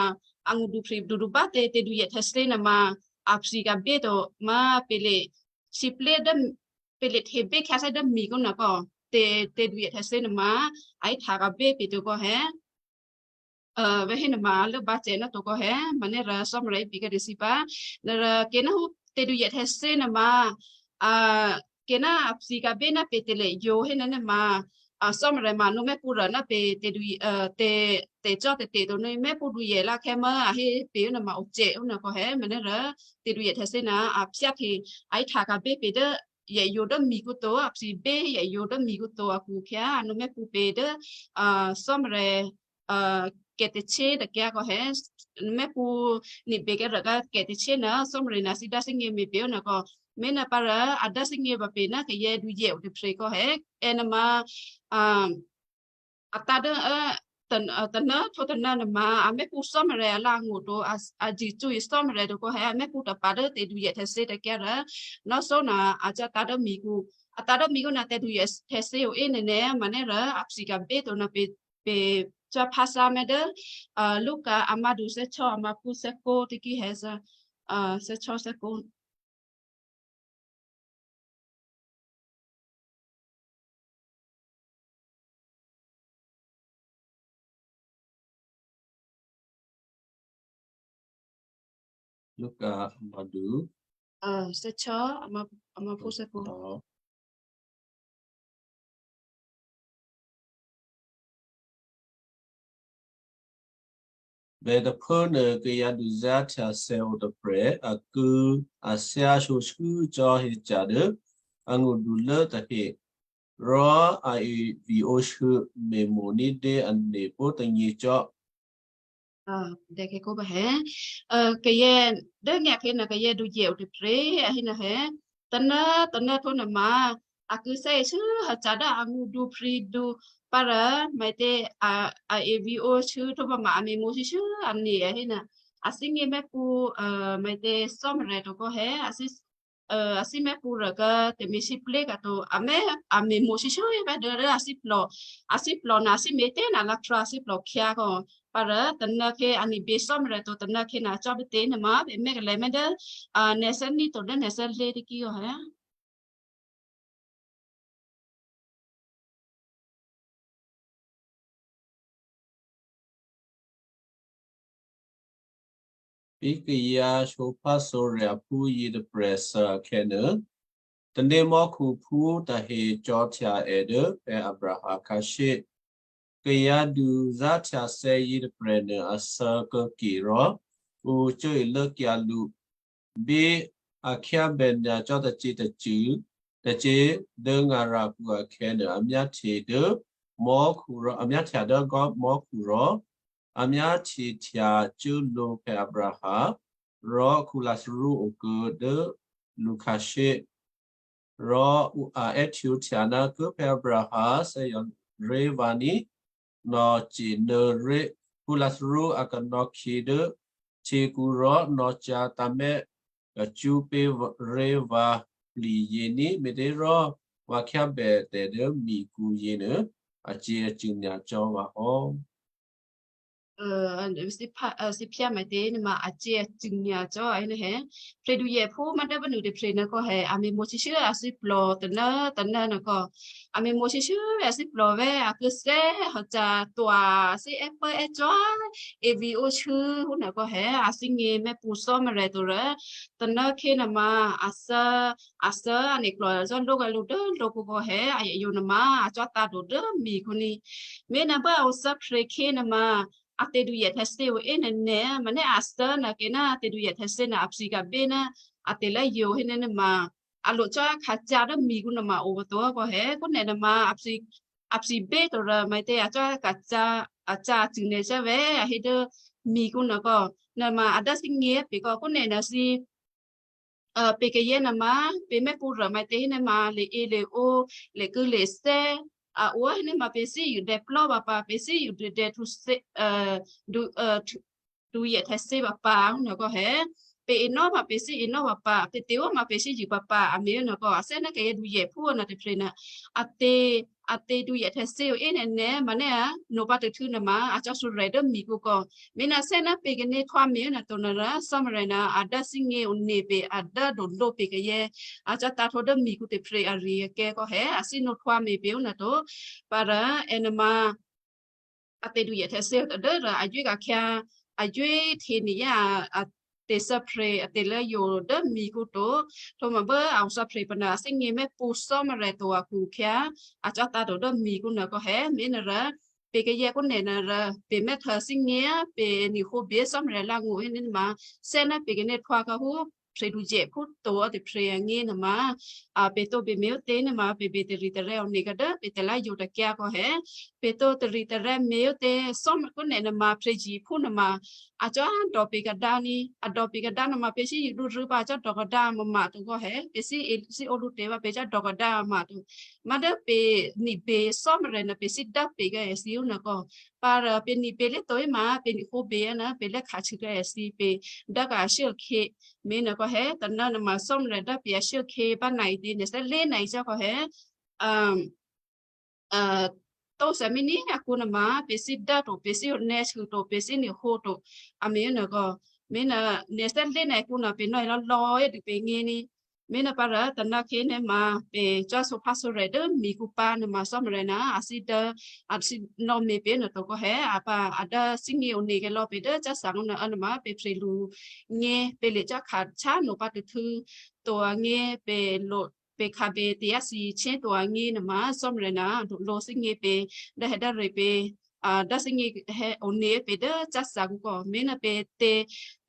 angṳdu phridu bá tě, tè̤duyè htè̌thě nuôma, a phrika̤bí to, má pě le sǐplé dố, pě le htebí khyáthè́ dố mikǔ nuô kò́, tě, tè̤duyè htè̌thě nuôma, a ihtaka̤bí pě to kò́ hè̌. Ơ, vè̤ hé nuôma lốbǎ cè ná to kò́ hè̌, manè́ rò Cò́marya ipi kè́ dû thǐ pǎ. Nuôrò kě ná hú tè̤duyè htè̌thě nuôma, a, kě ná a phrika̤bí ná pě tè̤lè yǒ hé nuôma, a, Cò́marya ma nǔ mè́pṳ̌ rò ná pě tè̤duyè, ơ, tě, tè̤cò́ tè̤te̤ to nǔ mè́pṳ̌ duyè lǎkhè̌ mò, a hé pě ó nuôma ocè ó nuô kò́ hè̌, manè́ rò tè̤duyè htè̌thě nuô a phyáhte, a ihtaka̤bí pě dố yèyǒ dố mikǔ to, a phribí yèyǒ dố mikǔ to akhu khyá, a nǔ mè́pṳ̌ pě dố, a, Cò́marya, a, kè̤taché̤ tôkyǎ kò́ hè̌, mè́pṳ̌ nibě kè́ rò kè̤taché̤ nuô, Cò́marya ná a thǐ dá thǐgně me̤ pě ó nuô kò́. Me̤ nuô pǎ rò, a dá thǐgně pǎ pě ná kayǎ duyè o tôprè̤ kò́ hè̌, è nuôma, a, a tǎ dố, ơ, tôn-, ơ, tônà htwǒ tônà nuôma, a mè́pṳ̌ Cò́marya lǎngó̤ to, a, a ji cwí Cò́marya to kò́ hè̌, a mè́pṳ̌ tapa̤ dố tè̤duyè htè̌thě tôkyǎ rò, nò̌ sǒ nuô, a cò́tǎ̤ dố mikǔ. A tǎ dố mikǔ nuô tè̤duyè htè̌thě o é nènè̤, manè́ rò a phrika̤bí to nuô pě, pě cò́ phásá mè̤ dố, a, Luka a mǎdu thè́htyěsò́ a mǎphú thè́kǔ tiki hè̌, a, thè́htyěsò́ thè́kǔ. Luka a mǎdu. Ơ, thè́htyěsò́ a mǎ, a mǎphú thè́kǔ. Ơ. Bètôphuốnuô kayǎ duzá̤htyathè̌ o tôprè̤, a kû̌, a thyáshǒshû́ cò́ hyeca̤ dố angṳdulố tahe, rò a e viǒshû̌ me̤mo̤ ní̤dé̤ ane̤ pó̤tônyě cò́. Ơ, dèkè kó pǎ hè̌. Ơ, kayǎ dố nyǎ khyě nuô kayǎ duyè o tôprè̤, a hé nuô hè̌. Tônà, tônà htwǒ nuôma, a kû̌ thè́isû hyeca̤ dố angṳdu phridu pǎ rò, maǐtě, a, a e viǒshû̌ htwǒ pǎ ma a me̤mo̤ shuô̌shuô̌ ane̤, a hé nuô. A thǐgně mè́pṳ̌, ơ, maǐtě Cò́marya to kò́ hè̌, a thǐ, ơ, a thǐ mè́pṳ̌ rò kǎ tè̤me̤sǐplé ka̤ to, a mè́, a me̤mo̤ shuô̌shuô̌ pǎ dố, dố a thíplò, a thíplò nuô a thǐ me̤tě nuô lǎhkrǎ a thíplò khyǎ kò́. Pǎ rò tônà khyě a nibě Cò́marya to, tônà khyě nuô a cò́ bítě nuôma, pě mè́ kalè̌ mè̤ dố, a, nè̤ thè́ ní to dố nè̤ thè́ lé tiki ò hè̌. Bí kayǎ sǒphásǒrya̤phú yětôprè̤ thû akhè̌nuô, tanémò́khuphú tahe cò̤̌htya è dố Pè̤ Abraham khǎshyé. Kayǎ duzáhtya thè̌ yětôprè̤nuô athè̌ kuô̌ke rò ǔ cuốilốkyǎ lǔ. Bí a khyábè nyacò́ tacětacṳ̂, tacě dố ngarakǔ akhè̌nuô, a myáhtye dố mò́khu rò a myáhtya dố gò́ mò́khu rò a myáhtyehtya cuốlǒ phè̌ Abraham, rò Lazarú okuô̌ dố lǔkhǎshyé. Rò ǔ a è́htwǒhtya ná, Kố phè̌ Abraham, thè́zò̤ ré̤ vǎ ní, nò̌ ce̤nuô̌ ré̤ Lazarú a kanò̌khyě dố htyěkǔ rò nò̌cyá̤ tǎmé̤ kacṳ́ pé̤ ré̤ vǎ pliyě ní, me̤těhérò vǎ khyábè tè̤ dố mikǔ yěnuô acyě̤acṳ̂ nyacò́ vǎ hò́. Siphyá maitě nuôma acyě̤acṳ̂ nyacò́ a hé, prè̤duyèphú mádố bánuô tôprè̤ nuôkò hé, a me̤mo̤ shyéshé athíplò tôná tôná nuôkò, a me̤mo̤ shyéshé athíplò vè̤́ a khuô̌thè́ hò̌ ca̤ tua thí è́pốè́cò́, evi óchû́ hú nuôkò hé, a thíngě mè́pṳ̌ Cò́marya to rò, tôná khyě nuôma, a thè́, a thè́ a ne̤klò̤ zò́ lókè lǔ dố lǒkǔkò hé, a yǒ nuôma, a cò́ tǎ̤ to dố mikǔ ní. Mé̤ nuôbố a o thè́prè̤ khyě nuôma, a tè̤duyè tè̤thě o é nènè̤, mané a thè́ nuô kě ná a tè̤duyè tè̤thě nuô a phyěka̤bé ná a tè̤lè́yǒ hé nuôma, a lo cò́ a kha̤ ca̤ dố mikǔ nuôma o to kò hé, kúnè nuôma a phyě, a phyěbé to rò maitě a cò́ a kha̤ ca̤, a ca̤ cû̌ nè̤ cò́ vè̤́ a hé dố mikǔ nuôkò, nuôma a dố thíngě pě kò kúnè nuô thǐ, pě kayè́ nuôma, pě mè́pṳ̌ rò maitě hé nuôma, lè e lè o, lè kû̌ lè thè́, a o hé nuôma pě thí yudè̌plò́ pǎpǎ, pě thí yudè̌dè̌ thu thè, du, thu, duyè tè̤thě pǎpǎ nuôkò hé, pě enò́ ma pě thí enò́ pǎpǎ, pě tè̤ o ma pě thí yû pǎpǎ, a me̤ nuôkò, a thè́ ná kayǎ duyèphú nuô tôprè̤ nuô, a tě, a tè̤duyè tè̤thě o é nènè̤, mané a, nopǎ tôhtû̌ nuôma, a cò́ thǔrè̤ dố mikǔ kò, mé̤ nuô thè́ ná pě kané̤ htwǎ me̤ nuô to nuô rò, Cò́marya nuô, a dố thíngě one pě, a dố dodó pě kayè́, a cò́ tǎ̤ htwǒ dố mikǔ tôprè̤ ari-akyǎ kò hé, a thíno htwǎ me̤ pě ó nuô to, pǎ rò, è nuôma, a tè̤duyè tè̤thě tadố rò a yě ka̤khyǎ, a yě hte niyá a tè̤thè́prè̤, a tè̤lè́yǒ dố mikǔ to, htwǒ ma bố a o thè́prè̤ pǎ nuô a thíngě mè́pṳ̌ Cò́marya to akhu-akhyǎ, a cò́ tǎ̤ to dố mikǔ nuôkò hé, me̤ nuô rò, pě kayǎ kúnè nuô rò, pě mè́htô thíngě, pě ni̤ hǒbě Cò́marya lǎngó̤ hé nuôma, thè́ ná pě kané̤ htwǎ kǎ hú, prè̤duyèphú to tôprè̤ angě nuôma, a pě tǒ pě me̤ ó tě nuôma, pě bě tari̤tarè̤ one kǎ dố pě tè̤lè́yǒ takyǎ kò hé, pě tǒ tari̤tarè̤ me̤ ó tě Cò́marya kúnè nuôma, prè̤ziphyú nuôma, a cò́ dò pě kadǎ ní, a dò pě kadǎ nuôma, pě thí yudurû̌ pǎ cò́ dò kadǎ mama to kò hé, pě thí e thí o lǔ tě pǎ pě cò́ dò kadǎ mama to. Má dố pě ni̤bě Cò́marya nuô pě thí dố pě kayǎ èthǐ ó nuôkò, pǎ rò pě ni̤bě lé̤ to í ma, pě ni̤ hǒbě á nuô, pě lè́ kha̤ chû̌ kayǎ èthǐ, pě dố kayǎ ashuốkhě, me̤ nuôkò hé, tôná nuôma Cò́marya dố pě ashuốkhě, bá na̤ ǐtě nè̤ thè́ lé na̤ ǐ cò́ kò hé, a, a, tó thè́ mí ní akǔ nuôma, pě thí dố to, pě thí onè́ chû̌ to, pě thí ni̤ hǒ to, a me̤ nuôkò, me̤ nuô, nè̤ thè́ lé na̤ kǔ nuô, pě nò̌ lò̌lò̌ é dû pě ngě ní. Me̤ nuô pǎ rò tôná khyě nuôma, pě cò́ sǒphásǒrè̤ dố mikǔ pǎ nuôma Cò́marya nuô, a thí dố, a thí nò̌ me̤ pě nuô to kò hé, a pǎ, a dố thíngě one kayǎ lò̌ pě dố cò́ thǎ nuô, a nuôma pě prè̤lu ngě, pě lè cò́ kha̤ chá nopǎ tôhtû̌ to angě, pě lo, pě kha̤bě tě a thǐ chè́ to angě nuôma Cò́marya nuô, a dulǒ thíngě pě, dố hé dố rè̤ pě, a, dố thíngě hé one pě dố cò́ thǎ kǔ kò, me̤ nuô pě tě,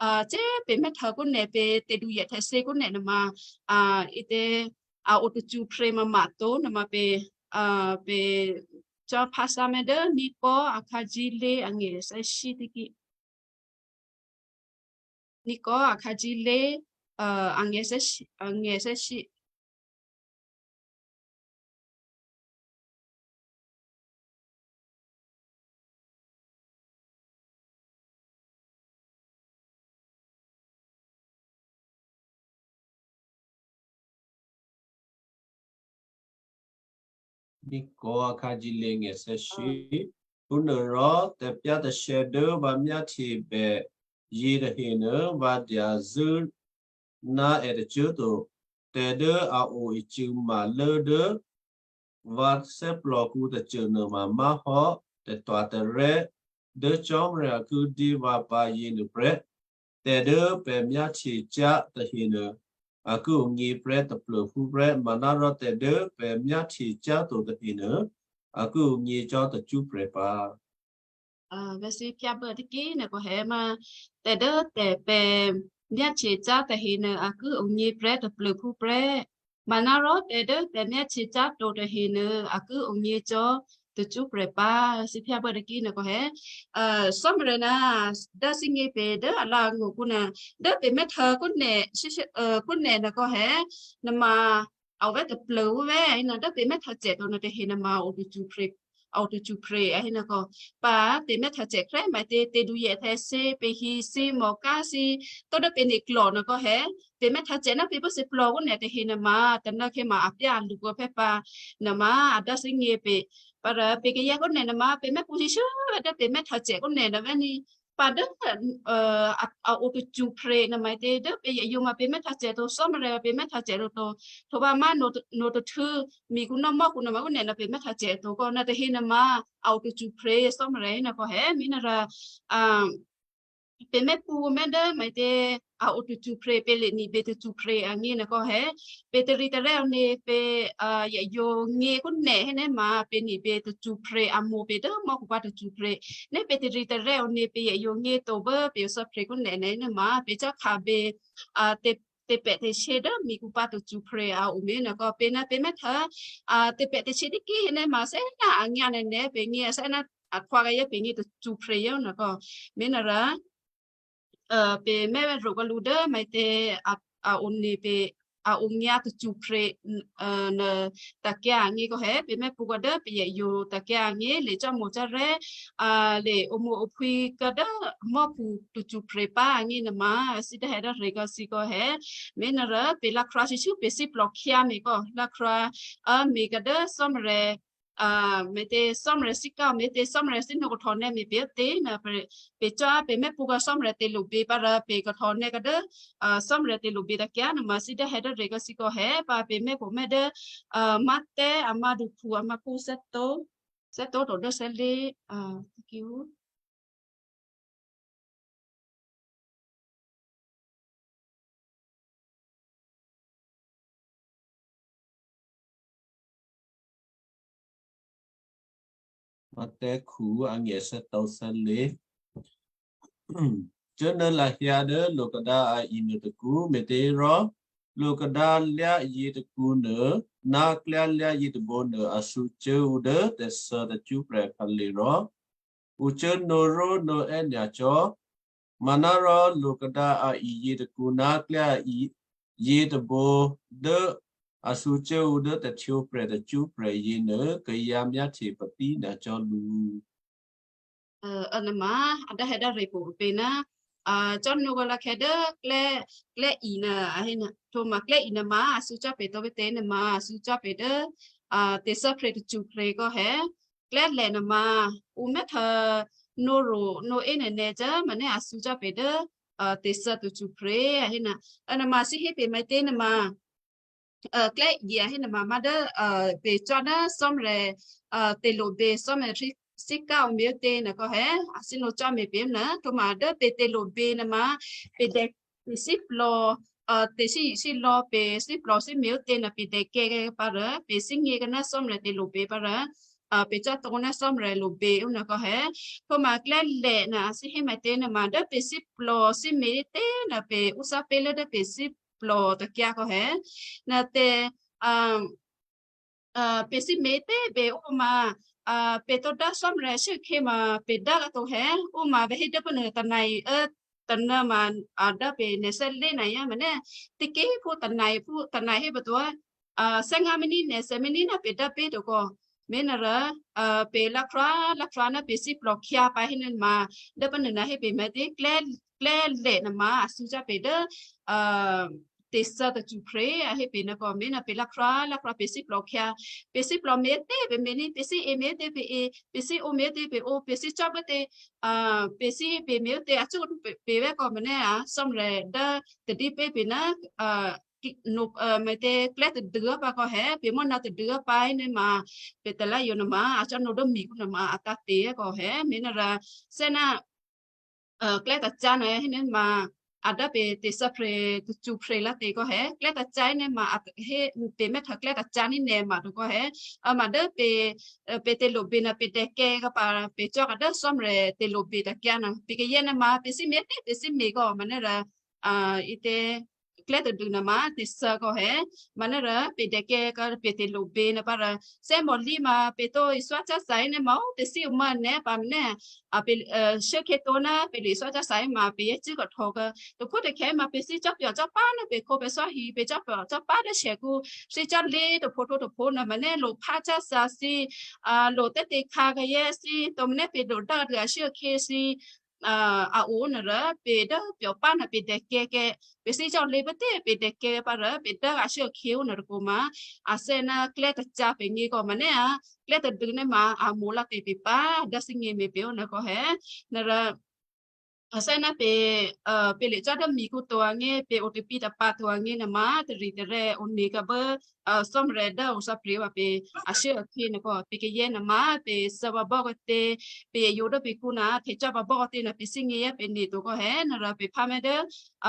a, cè pě mè́htô kúnè pě tè̤duyè tè̤thě kúnè nuôma, a, ǐtě, a, o tacṳ prè̤ mama to nuôma pě, a, pě cò́ phásǎ mè̤ dố Nikô akhǎ zílé angè thè́shyé tiki. Nikô akhǎ zílé, a, angè thè́shyé, angè thè́shyé. Nikô akhǎ zílé angè thè́shyé. Phúnuôrò tè̤pyá̤tè̤sè̌ dố vǎ myáhtyebè yětahenuô vǎ dyazṳ̂́ ná è tôcô꤮ to. Tè̤ dố a o icû̌ma lố dố vǎ thè́plòkǔ tôcô nuôma má̤hò́ tè̤twa̤tarè́ dố Cò́marya ki dyé vǎ pǎ yěnuô prè́. Tè̤ dố pè̤ myáhtyecyá̤ tahenuô, a ki onyě̤ prè́ taplô̤phú prè́, manárò tè̤ dố pè̤ myáhtyecyá̤ to tahenuô, a ki onyě cò́ tacṳ́prè̤ pǎ. Vè̤sǐ phyábû̌ tiki nè̤ kò hè̌ ma tè̤ dố tè̤ pè̤ myáhtye cyá̤ tahenuô a ki onyě prè́ taplô̤phú prè́. Manárò tè̤ dố tè̤ myáhtye cyá̤ to tahenuô a ki onyě cò́ tacṳ́prè̤ pǎ. Vè̤sǐ phyábû̌ tiki nè̤ kò hè̌, Cò́marya ná dố thígně pè̤ dố alǎ̤angó̤ kǔ ná dố pè̤ mè́htǎ kúnè, kúnè nè̤ kò hè̌, nè̤ ma a o vè̤́ taplô̤phú vè̤́, a hé ná dố pè̤ mè́htǎ cè̤ to nuôtahe nè̤ ma a o tacṳ́prè̤, a o tacṳ́prè̤, a hé ná kò, pǎ pè̤ mè́htǎ cè̤ kréma tě, tě dǔyè thè́ thǐ, pè̤ hi thǐ, mò̤kǎ thǐ, tó dố pè̤ ne̤ klò̤ nè̤ kò hè̌, pè̤ mè́htǎ cè̤ ná pè̤ pốthè̌plò kúnè tahe nè̤ ma, tanǎ khe ma a pyá a lṳ̂ kò phè̌ pǎ, nè̤ ma a dố thígně pè̤, pǎ rò pè̤ kayǎ kúnè nè̤ ma, pè̤ mè́pṳ̌ shyé dố pè̤ mè́htǎ cè̤ kúnè nè̤ vè̤́ ní, pǎ dố, a, a o tacṳ́prè̤ nè̤ ma tě dố pè̤ yǒ ma pè̤ mè́htǎ cè̤ to, Cò́marya pè̤ mè́htǎ cè̤ to to. Thoba má nò̌, nò̌ tacṳ́, mi kǔ ná mò́ kǔ nè̤ ma kúnè ná pè̤ mè́htǎ cè̤ to kò nuôtahe nè̤ ma a o tacṳ́prè̤, Cò́marya nè̤ kò hè̌, mi nè̤ rò, a, pè̤ mè́pṳ̌ mè́ dố ma tě, a o tacṳ́prè̤, pè̤ lè ní̤bè tacṳ́prè̤ angně nè̤ kò hè̌, pè̤ taritaryá one pè̤, a, yǒ ngě kúnè hé nè̤ ma pè̤ ní̤bè tacṳ́prè̤, a mo̤ pè̤ dố mò́khu pǎ tacṳ́prè̤. Nè̤ pè̤ taritaryá one pè̤ yǒ ngě to bố pè̤ thè́prè̤ kúnè nè̤ nè̤ ma pè̤ cò́ khabè, a, tě, tě pè̤ tě shé dố mi kǔ pǎ tacṳ́prè̤ a o mi nè̤ kò pè̤ ná pè̤ mè́htǎ, a, tě pè̤ tě shé tiki nè̤ ma sè́ ná a ngě nè̤ nè̤ pè̤ ngě sè́ ná a khwakayě pè̤ ngě tacṳ́prè̤ yǒ nè̤ kò, mi nè̤ rò, a, pè̤ mè́ rǒ kò lǔ dố ma tě, a, a o nè̤ pè̤, a o ngě tacṳ́prè̤, a, nè̤ takyǎ angně kò hè̌, pè̤ mè́pṳ̌ kò dố pè̤ yǒ takyǎ angně, lè cò́ mo̤ cò́ rè̤́, a, lè o mo̤ o phwí kò dố mò́khu tacṳ́prè̤ pǎ angně nè̤ ma, thǐ dố hè̌ dố rè̤ kò thǐ kò hè̌, mi nè̤ rò pè̤ lǎ Khrist Jesǔ pè̤ thíplò̤ khyǎ mi kò, lǎ Khrist, a, mi kò dố Cò́marya, a, mi tě Cò́marya thíkǎ, mi tě Cò́marya thíno kò htò̌ nè̤ mi pè̤ tě nè̤ pè̤, pè̤ cò́ pè̤ mè́pṳ̌ kò Cò́marya tè̤ lobě pǎ rò pè̤ kò htò̌ nè̤ kò dố, a, Cò́marya tè̤ lobě takyǎ nè̤ ma thǐ dố hè̌ dố rè̤ kò thǐ kò hè̌ pǎ pè̤ mè́pṳ̌ mè́ dố, a, Matteo a mǎ dǔkhu a mǎ kú thè́tǒ, thè́tǒ to dố thè́lé, a, thank you. Matteo khu angè̤ thè́tǒ thè́lé. Cuốnuô̌ lahyǎ dố lo̤kadǎ a i nuôtôkǔ, me̤těhérò lo̤kadǎ lyá̤ yětôkǔ nuô ná klyályá̤ yětôbǒ nuô a thǔcuố ǔ dố tè̤thè̌ tacṳ́prè̤ akhǎlé̤ rò ǔ cuốnǒ rónǒ è́ nyacò́. Manárò lo̤kadǎ a i yětôkǔ ná klyá̤ a i yětôbǒ dố a thǔcuố ǔ dố tè̤htwǒprè̤ tacṳ́prè̤ yěnuô kayǎ myáhtye patí nyacò́ lǔ. Ơ, nè̤ ma a dố hè̌ dố rè̤ pè̤ ná, a, cò́nǔ kò lǎkhè̌ dố klè́, klè́ i nè̤, a hé nè̤, htwǒ ma klè́ i nè̤ ma a thǔcuố pè̤ tǒ pète nè̤ ma a thǔcuố pè̤ dố, a, tè̤thè̌ tacṳ́prè̤ kò hè̌, klè́ lè nè̤ ma, ǔ mè́htǎ nǒ rǒ, nǒ é nè̤ nè̤ cò́, ma nè̤ a thǔcuố pè̤ dố, a, tè̤thè̌ tacṳ́prè̤, a hé nè̤, a, nè̤ ma thǐ hé pè̤ me̤tě nè̤ ma. A, klè́ i a hé nè̤ ma, ma dố, a, pè̤ cò́ ná Cò́marya, a, tè̤lobě Cò́marya thí, thíkǎ ǔ mi tě nè̤ kò hè̌, a thíno cò́ mi pè̤ nè̤, htwǒ ma dố pè̤ tè̤lobě nè̤ ma, pè̤ dè, pè̤ thíplò, a, tè̤thí, thílò̌ pè̤ thíplò thí mi tě nè̤ pè̤ dè kè̌ pǎ rò, pè̤ thígně kò ná Cò́marya tè̤lobě pǎ rò, a, pè̤ cò́ tǒ ná Cò́marya lobě ǔ nè̤ kò hè̌, htwǒ ma klè́ lè nè̤ a thǐ hé me̤tě nè̤ ma dố pè̤ thíplò thí mi tě nè̤ pè̤ ǔ thǎ pě lố dố pè̤ thí plò takyǎ kò hè̌. Nè̤ tè̤, a, a, pè̤ thí me̤tě pè̤ ǔ ma, a, pè̤ tǒ dố Cò́marya shuốkhè̌ ma pè̤ dố kato̤ hè̌, ǔ ma vè̤́ hé dố pǔnuô tônai, ơ, tônai ma, a, dố pè̤ nè̤ thè́lé nè̤ yá ma nè̤, tiki phú tônai phú tônai hé pǎ to, a, thè́ ngá mèní nè̤ thè́ mèní ná pè̤ dố pě to kò, mi nè̤ rò, a, pè̤ lǎ Khrist, lǎ Khrist ná pè̤ thíplò khyǎ pǎ hé nè̤ ma, dố pǔnuô nè̤ hé pè̤ me̤tě klè́, klè́ lè nè̤ ma a thǔcuố pè̤ dố, a, tè̤thè̌ tacṳ́prè̤ a hé pè̤ nè̤ kò mi nè̤ pè̤ lǎ Khrist, lǎ Khrist pè̤ thíplò khyǎ, pè̤ thíplò me̤tě pè̤ me̤ní, pè̤ thí e me̤tě pè̤ e, pè̤ thí ǒ me̤tě pè̤ ǒ, pè̤ thí cò́ pě tě, a, pè̤ thí pè̤ me̤tě a cò́ pě, pě wè́ kò ma nè̤ a Cò́marya dố tadí pě pè̤ ná, a, ki, nǒ, a, me̤tě klè́ tadû pǎ kò hè̌, pè̤ mò́ ná tadû pǎ hé nè̤ ma, pè̤ tala yǒ nè̤ ma, a cò́ nǒ dố mi kǔ nè̤ ma, a tǎ̤te̤ kò hè̌, mi nè̤ rò, thè́ ná, a, klè́ tacá nè̤ hé nè̤ ma, a dố pě tè̤sǎprè̤ tacṳphrè̤ lǎtè̤ kò̌ hè, klè́ tacǎ ní nè̌ ma a hé, pě mè́htô klè́ tacǎ ní nè̌ ma to kò̌ hè, a ma dố pě, pě tè̤lo̤bě ná pě dèkè̌ kò̌ pǎ, pě cò́ kò̌ dố Cò́marya tè̤lo̤bě tacǎ ná pě kayè́ nè̌ ma pě sǐmyě tè́ pě sǐmyě kò̌, manè́ rǎ, a, ítě klè́ tadû nè̌ ma tè̤sǎ kò̌ hè, manè́ rǎ pě dèkè̌ kò̌ pě tè̤lo̤bě nè̌ pǎ rǎ, sè́mò̤lí ma pě tó iswá cása í nè̌ ma ó tè̤sí o ma nè̌ pǎ manè́, a pě, a, shuốkhyě tó ná pě lè iswá cása í ma pě yě cû́ kò̌ htò̌ kò̌. Tôphó tôkhè̌ ma pě thí cò́pyò̤ cò́pá ná pě khǒ pě sò́hì pě cò́pyò̤ cò́pá dố shèkǔ, thí cò́lé tôphǒ htǒ tôphǒ nè̌ manè́ lo phá cása thí, a, lo tè́tě khǎ kayè́ thí, tǒ manè́ pě lo dố dû ashuốkhyě thí, a, a o nè̌ rǎ pě dố pyò̤pá ná pě dèkè̌ kè̌, pě thí cò́lé pě tè́ pě dèkè̌ pǎ rǎ pě dố ashuốkhyě ó nè̌ rǎ kò̌ ma, a thè́ ná klè́ tacǎ pě ngě kò̌ manè́ a, klè́ tadû nè̌ ma a mo̤ lǎtè̤ pě pǎ, dố thíngě me̤ pě ó nè̌ kò̌ hè, nè̌ rǎ a thè́ ná pě, a, pě lè cò́ dố mikǔ to angě, pě o tè̤pǐ tè̤pǎ to angě nè̌ ma, tari̤ tarè́ o nè̌ kò̌ bố, a, Cò́marya dố o thǎprè̤ wa pě, ashuốkhyě nè̌ kò̌, pě kayè́ nè̌ ma, pě thǎ wa bò́ kò̌ tě, pě yǒ dố pě kǔ ná, htè cò́ wa bò́ kò̌ tě ná pě thíngě yě pě nè̌ to kò̌ hè, nè̌ rǎ pě phá mè́ dố,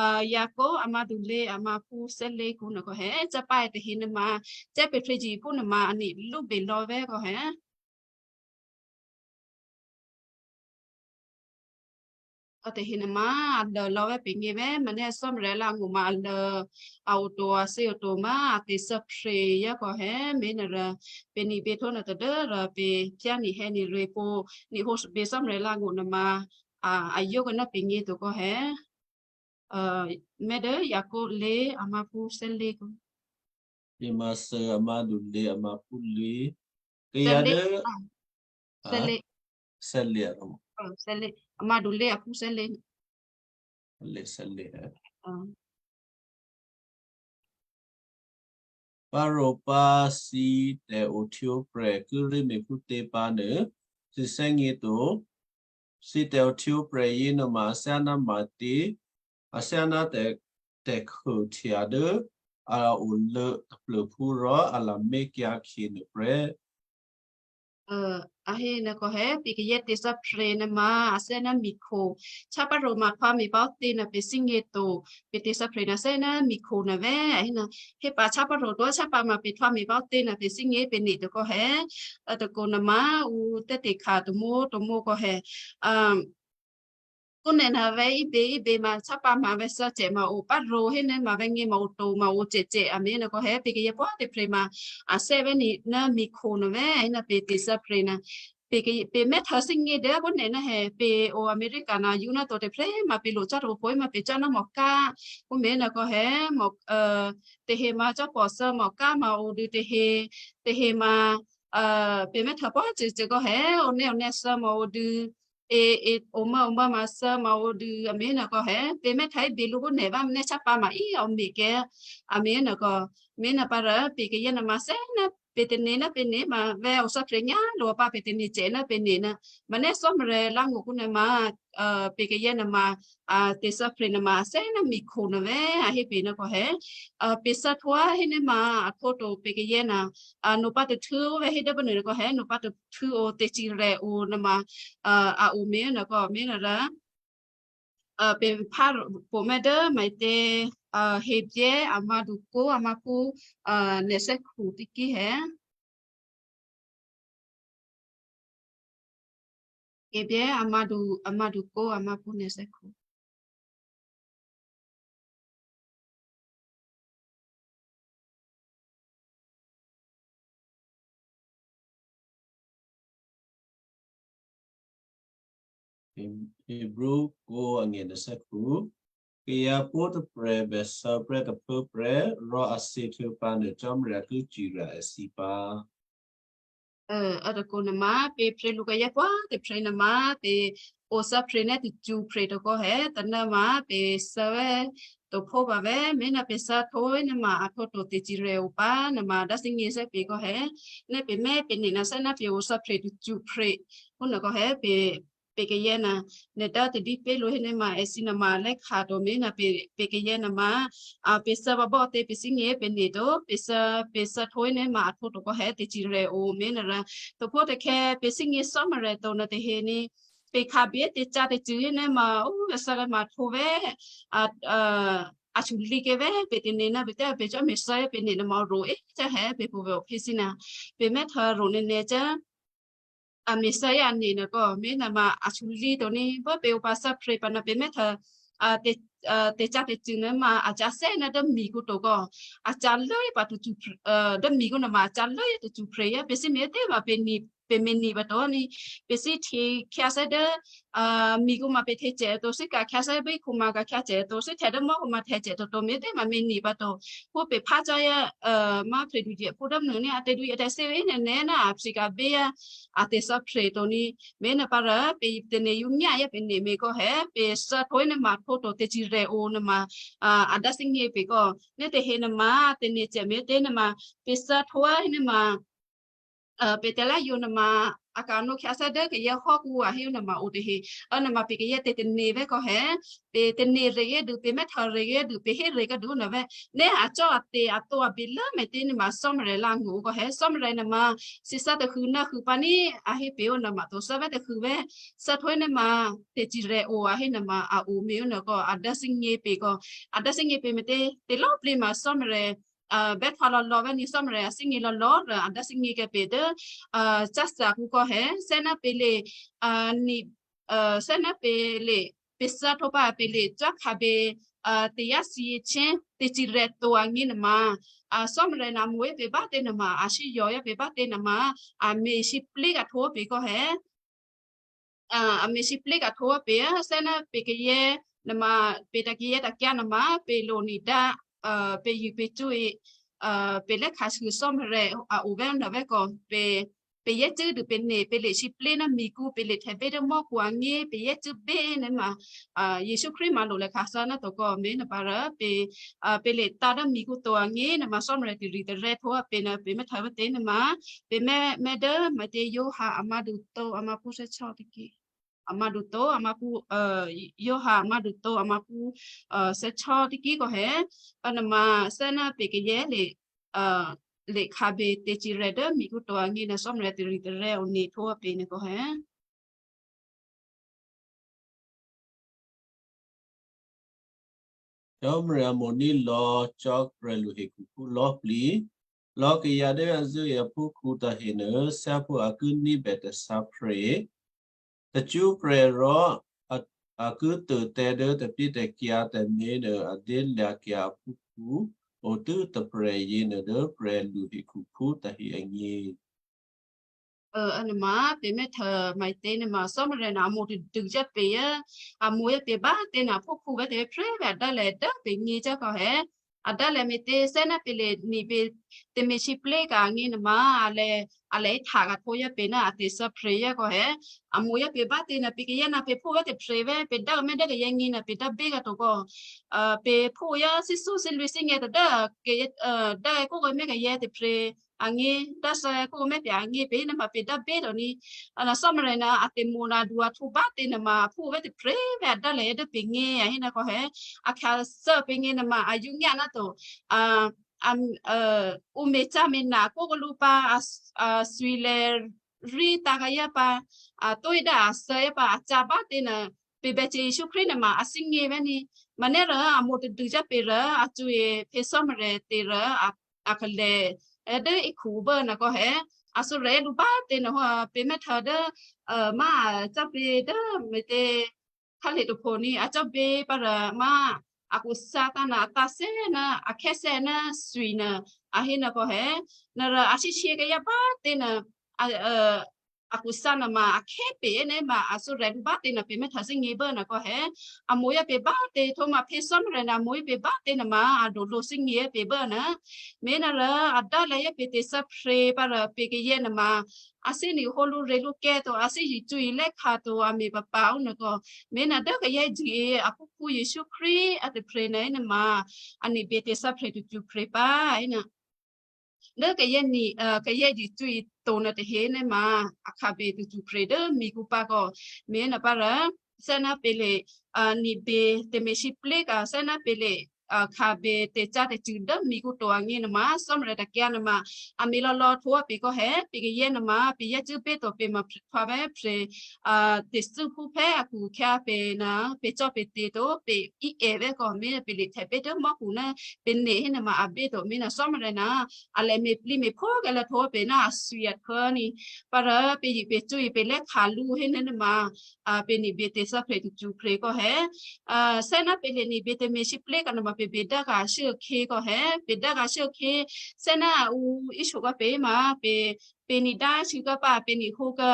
a, Yakob a mǎ dulě a mǎ phú thè́lé kǔ nè̌ kò̌ hè, cò́pá tè̤hè nè̌ ma, cò́ pě phryězye̤ phú nè̌ ma, a nè̌ lǔbè lò̌ vè̤́ kò̌ hè. Kò̌ tè̤hè nè̌ ma, a lô lò̌ vè̤́ pě ngě vè̤́, manè́ Cò́marya lǎ ngó̤ ma a lô, a o to, a thè́ o to ma, a tè̤sǎprè̤ yě kò̌ hè, me̤ nè̌ rǎ, pě nè̌ bě htǒ nè̌ tadû́ rǎ pě, pě nè̌ hè nè̌ rě pǒ, nè̌ hǒ bě Cò́marya lǎ ngó̤ nè̌ ma, a, a yǒ kò̌ ná pě ngě to kò̌ hè. A, mè́ dố Yakob lě a mǎ phú thè́lé kò̌. Pě ma thǎ a mǎ dulě a mǎ phú lě. Kayǎ thè́lé, dố, a, a, thè́lé. Thè́lé a, a, thè́lé. A mǎ dulě a phú thè́lé. Thè́lé, thè́lé, a. A. Pharaoh pǎ thǐ tè̤ohtwǒprè̤ kíré̤ me̤phútě pǎ nuô, thǐ thè́gně to. Thǐ tè̤ohtwǒprè̤ yěnuôma athyáná matě? Athyáná tè̤-, tè̤khuôhtya dố a olố taplô̤phú rò a lamé̤kyǎ khyě nuôprè́. A hé nè̌ kò̌ hè, pě kayè́ tè̤sǎprè̤ nè̌ ma, athyáná mikhu. Chá Pharaoh ma htwǎme̤ pǎ tě ná pě thíngě to, pě tè̤sǎprè̤ nè̌ athyáná mikhu nè̌ vè̤́, a hé nè̌, hé pǎ chá Pharaoh to, chá pǎ ma pě htwǎme̤ pǎ tě ná pě thíngě pě nè̌ to kò̌ hè. A tôkò nè̌ ma ǔ tè́tè̤ kha tômǒ tômǒ kò̌ hè. A, kǔ nè̌ nè̌ vè̤́ íbě íbě ma chá pǎ ma vè̤́ thǎ cè ma o Pharaoh hé nè̌ ma vè̤́ ngě ma o to ma o cè cè a me̤ nè̌ kò̌ hè, pě kayè́ pwǎ tè̤prè̤ ma, a thè́ vè̤́ nè̌ ná mikhu nè̌ vè̤́, a hé nè̌ pě tè̤sǎprè̤ nè̌. Pě kayè́, pě mè́htô thíngě dố kǔ nè̌ nè̌ hè, pě o America ná yǔ ná to tè̤prè̤ ma pě lo chá to pwǒ ma pě chá ná mòká. Kǔ me̤ nè̌ kò̌ hè, mò, a, tè̤hè ma chá pò thǎ mòká ma o dû tè̤hè, tè̤hè ma, a, pě mè́htô pwǎ cè cè kò̌ hè, o nè̌ o nè̌ thǎ ma o dû. E, e, o ma, o ma ma thǎ ma o dû, a me̤ nè̌ kò̌ hè, pě mè́htô íbě lǔ kǔ nè̌ vè̤́ nè̌ chá pǎ ma í, a me̤ kè̌, a me̤ nè̌ kò̌, me̤ nè̌ pǎ rò, pě kayè́ nè̌ ma thè́ ná pě tè̤nè̌ ná pě nè̌ ma vè̤́ o sǎprè̤ nyá lo pǎ pě tè̤nè̌ cè ná pě nè̌ ná, manè́ Cò́marya lǎ ngó̤ kǔ nè̌ ma, a, pě kayè́ nè̌ ma, a, tè̤sǎprè̤ nè̌ ma thè́ ná mikhu nè̌ vè̤́, a hé pě nè̌ kò̌ hè, a, pě thǎ htwǒ hé nè̌ ma, a htwǒ to pě kayè́ nè̌, a, nopǎ tôhtû̌ o vè̤́ hé dố bǎ nè̌ kò̌ hè, nopǎ tôhtû̌ o tè̤cirè o nè̌ ma, a, a o me̤ nè̌ kò̌ me̤ nè̌ rǎ. A, pě phá pǒ mè́ dố maitě, a, Hebreo a mǎ dukǔ a mǎ phú, a, nè̌ thè́khu tiki hè. Hebreo a mǎ du, a mǎ dukǔ a mǎ phú nè̌ thè́khu. He-, Hebreo kǒ angè̤ nè̌ thè́khu. Kayǎ pwǒ tôprè̤ bè thǎ prè́ tôphuố prè́, rò a thyě htuô̌ pǎ nuô Cò́marya ki cirya èthǐ pǎ. A, a tôkò nè̌ ma, pě prè̤lu kayǎ pwǎ tôprè̤ nè̌ ma, pě o sǎprè̤ nè̌ tacṳphrè̤ tôkò hè, tônè̌ ma, pě thǎ vè̤́, tôphó pǎ vè̤́, me̤ nè̌ pě thǎ htwǒ nè̌ ma, a htwǒ to tè̤cirè o pǎ, nè̌ ma dá thíngě thè́ pě kò̌ hè, nè̌ pě mè́ pě nè̌ nè̌ thè́ ná pě o sǎprè̤ tacṳphrè̤, phúnuô kò̌ hè, pě, pě kayǎ nè̌, nè̌ dá tadí pě lo hé nè̌ ma, èthǐ nè̌ ma lè̌ kha to me̤ nè̌ pě, pě kayǎ nè̌ ma, a, pě thǎ pǎ bò́ tě pě thíngě pě nè̌ to, pě thǎ, pě thǎ htwǒ nè̌ ma, a htwǒ to kò̌ hè tè̤cirè o me̤ nè̌ rǎ, tôphó tôkhè̌ pě thíngě Cò́marya to nè̌ tè̤hè nè̌, pě khabě tè̤cǎtè̤cṳ̂ ní ma, ó, asá ma htwǒ vè̤́, a, a, a sulǐ kèvè̤́ pě tè̤ne ná pě tè̤ pě cò́ me̤thè́ pě ne nè̤ ma ro, é, cò́ hé pě pwǒ̤꤮ phí síná, pě mè́ htwǒ ro nè̤ nè̤ cò́, a me̤thè́ a ne nè̤ kò, mè́ nè̤ ma a sulǐ to ní, bố pě opǎ thè́prè̤ pǎ ná pě mè́ htwǒ, a, tè̤, a, tè̤cǎtè̤cṳ̂ ní ma a cǎ thè́ ná dố mikǔ to kò, a cǎ lố pǎ tacṳ, a, dố mikǔ nè̤ ma a cǎ lố tacṳ prè̤ yá, pě thímè̤ tè̤ ma pě ni, pě me̤ ni pǎ to ní, pě thí hte khyáthè́ dố, a, mikǔ ma pě htě cè̤ to, thí ka̤ khyáthè́ bí kǔ ma ka̤ khyá cè̤ to, thí htè dố mò́ kǔ ma htè cè̤ to to, mè́ tè̤ ma me̤ ni pǎ to, phú pě phá cò́ yá, a, ma prè̤ dudyè phú dố mnuô ní a tè̤ dudyè tè̤ thí ní nè̤ nè̤ ná a phí ka̤ bě yá, a tè̤thè́prè̤ to ní, mè́ nè̤ pǎ rò pě tè̤ne yǒ myá yá pě ne me̤ kò hé, pě thè́htwǒ ní ma htwǒ to tè̤cirè̤ o ní ma, a, a dá thíngě pě kò, ní tè̤he ní ma, tè̤ne cè̤ mè́ tè̤ ní ma, pě thè́htwǒ ní ma, a, pě tè̤lá yǒ ní ma, a ka̤ nǒ khyáthè́ dố kayǎ hò́kǔ a hé ní ma o tè̤he, a, ní ma pě kayǎ tè̤ tè̤ne vè̤́ kò hé, pě tè̤ne rè̤ yá dû, pě mè́ htwǒ rè̤ yá dû, pě hé rè̤ kò dû ní vè̤́, ní a cò́ a tè̤ a to a bě lố mè́ tè̤ ní ma Cò́marya lá ngû kò hé, Cò́marya ní ma, thí thè́htwǒ ní khû pǎ ní, a hé pě o ní ma to thè́vè̤́ tôkhû vè̤́, thè́htwǒ ní ma, tè̤cirè̤ o a hé ní ma a o me̤ o ní kò, a dá thíngě pě kò, a dá thíngě pě mè́ tè̤, tè̤ lò̌꤮ plǐ ma Cò́marya, a, bè́ htwǒ lò̌ lò̌ vè̤́ ní Cò́marya a thíngě lò̌ lò̌ rò a dá thíngě kè pě dố, a, cása kǔ kò hé, thè́ ná pě le, a, ní, a, thè́ ná pě le, pě thè́htwǒ pǎ pě le cò́ khabě, a, tè̤yá thǐ yě chè́ tè̤cirè̤ to a ngé ní ma, a, Cò́marya ní mo̤ yá pě bá tè̤ ní ma, a thí yǒ yá pě bá tè̤ ní ma, a me̤ sǐplǐ kahtwǒ pě kò hé, a, a me̤ sǐplǐ kahtwǒ pě, a, thè́ ná pě kayǎ ní ma, pě tè̤ kayǎ tè̤kyǎ ní ma, pě lo ní dá, a, pě yû pě cwí, a, pě lè́ kha sû Cò́marya a o vè̤́ ní vè̤́ kò, pě, pě yá cû́ dû pě ne, pě le sǐplǐ ná mikǔ, pě le htè bě dố mò́kǔ a ngé, pě yá cû́ bě ní ma, a, Jesǔ Krístu ma lo lè̤ kha thè́ ná to kò, mè́ ní pǎ rò pě, a, pě le tǎ dố mikǔ to a ngé ní ma Cò́marya tè̤ritè̤rè̤ htwǒ pě ní pě mè́ htwǒ vè̤́ tè̤ ní ma, pě mè́, mè́ dố mè́ tè̤ Giovanni a mǎdu to a mǎ pǔ thè́htwǒ tiki. A mǎdu to a mǎ pǔ, a, Giovanni a mǎdu to a mǎ pǔ, a, thè́htwǒ tiki kò hé, a ní ma thè́ ná pě kayǎ le, a, le khabě tè̤cirè̤ dố mikǔ to a ngé ní Cò́marya tè̤ritè̤rè̤ o ní htwǒ pě ní kò hé. Cò́marya mo̤ní̤ lò̌ cò́ prè̤lu hekhuphú lò̌꤮ plǐ. Lò̌ kayǎ dố a zṳ̂́e aphúkhǔ tahenuô thyáphú a ki ní̤bè tè̤sǎprè̤ tacṳ́prè̤ rò a, a ki tôtè̤ dố tè̤pyétè̤kyǎ tè̤me̤ nuô a dyélya̤kyǎ aphúkhǔ otû́ tôprè̤ yěnuô dố prè̤lu hekhuphú tahe agně. Ơ, a ní ma pě mè́ htwǒ mè́ tè̤ ní ma Cò́marya ní mo̤ tadû yá pě yá, a mo̤ yá pě bá tè̤ ní aphúkhǔ vè̤́ tè̤ prè̤ vè̤́ a dá lè̤ dố pě ngé cò́ kò hé. A dá lè̤ mè́ tè̤ thè́ ná pě le ní pě tè̤me̤ sǐplǐ ka̤ a ngé ní ma a lè̤, a lè̤ htwǒ kahtwǒ yá pě ná a tè̤sǎprè̤ yá kò hé. A mo̤ yá pě bá tè̤ ní pě kayǎ ní pě phú vè̤́ tè̤ prè̤ vè̤́ pě dá mè́ dố kayǎ ngé ní pě dá bě kahtwǒ kò, a, pě phú yá thí sú thí lwǐ thí ngé tadố kayǎ, a, dá kó kayǎ mè́ kayǎ tè̤ prè̤ a ngé, dá thè́ kó mè́ pě a ngé pě ní ma pě dá bě to ní. A ní Cò́marya ní a tè̤mo̤ ní a du a htwǒ bá tè̤ ní ma phú vè̤́ tè̤ prè̤ vè̤́ a dá lè̤ dố pě ngé a hé ní kò hé. A kha thè́ pě ngé ní ma a yǒ nyá ná to. A, a, a, ǔ me̤ cá me̤ ná kó kalú pǎ, a, a, thwi lè̤ rí tǎ kayǎ pǎ, a, tǒ dá a thè́ yá pǎ, a cǎ bá tè̤ ní pě bè́ cè Jesǔ Krístu ní ma a thíngě vè̤́ ní. Manérò a mo̤ tadû yá pě rò a cwǐ phè̌ Cò́marya tè̤ rò a, a kalè̤, a dố ikhu bố ní kò hé. A thǔrè̤ lǔ bá tè̤ ní hò pě mè́ htwǒ dố, a, ma a cá pě dố mè́ tè̤ khǎlè tôpho ní a cò́ bě pǎ rò ma a kò thǎ tǎ ní a tǎ thè́ ní a khè̌ thè́ ní thwi ní a hé ní kò hé. Ní rò a shíshí kayǎ bá tè̤ ní, a, a, a kò thǎ ní ma a khè̌ pě ní ma a thǔrè̤ lǔ bá tè̤ ní pě mè́ htwǒ thíngě bố ní kò hé. A mo̤ yá pě bá tè̤ htwǒ ma phè̌ Cò́marya ní a mo̤ yá pě bá tè̤ ní ma a do lǒ thíngě pě bố ní. Mè́ ní rò a dá lè̤ yá pě tè̤sǎprè̤ pǎ rò pě kayǎ ní ma a thí ní hǒ lǔ rè̤ lǔ kè̤ to, a thí yě cwǐ lè́ kha to, a me̤ pǎ pǎ ó ní kò. Mè́ ní dố kayǎ jǐ aphúkhǔ Jesǔ Krístu a tè̤ prè̤ ní ní ma a ní bě tè̤sǎprè̤ tacṳ́prè̤ pǎ ní. Dố kayǎ ní, a, kayǎ jǐ cwǐ to ní tahe ní ma a kha bě tacṳ́prè̤ dố mikǔ pǎ kò. Mè́ ní pǎ rò thè́ ná pě le, a, ní bě tè̤me̤ sǐplǐ ka̤ thè́ ná pě le a, khabè tè̤cá̤ tè̤cṳ̂ dố mikǔ to agně nuôma, Cò́marya tôkyǎ nuôma, a me̤ lò̌lò̌ htwǒ pè kò̌ hè, pè kayè́ nuôma, pè yácû́ pé̤ to pè ma phrè-, phrè-, a, tè̤thû́phú phè́ akhu-akhyǎ pè ná pè cò́ pè te̤ to, pè í è vè́ kò̌, mí pè lè htè pé̤ dố mò́khu ná pè nè̤ hé nuôma a bé to, mí ná Cò́marya ná a lè me̤plǐ me̤phú kè̌ lò̌ htwǒ pè ná a thwi a htuô̌ ni. Parǎ pè yě pè cwí pè lè́ kha lǔ hé nuôma, a, pè nè̤ bè tè̤thè́ phrè tôcṳ phrè kò̌ hè. A, sè́ ná pè lè nè̤ bè tè̤me̤sǐplé kò̌ nuôma pè bè dốkha shû́ khyě kò̌ hè. Pè dốkha shû́ khyě, sè́ ná ǔ íshyo kò̌ pè ma pè, pè nè̤ dá shû́ kò̌ pǎ, pè nè̤ hǒ kò̌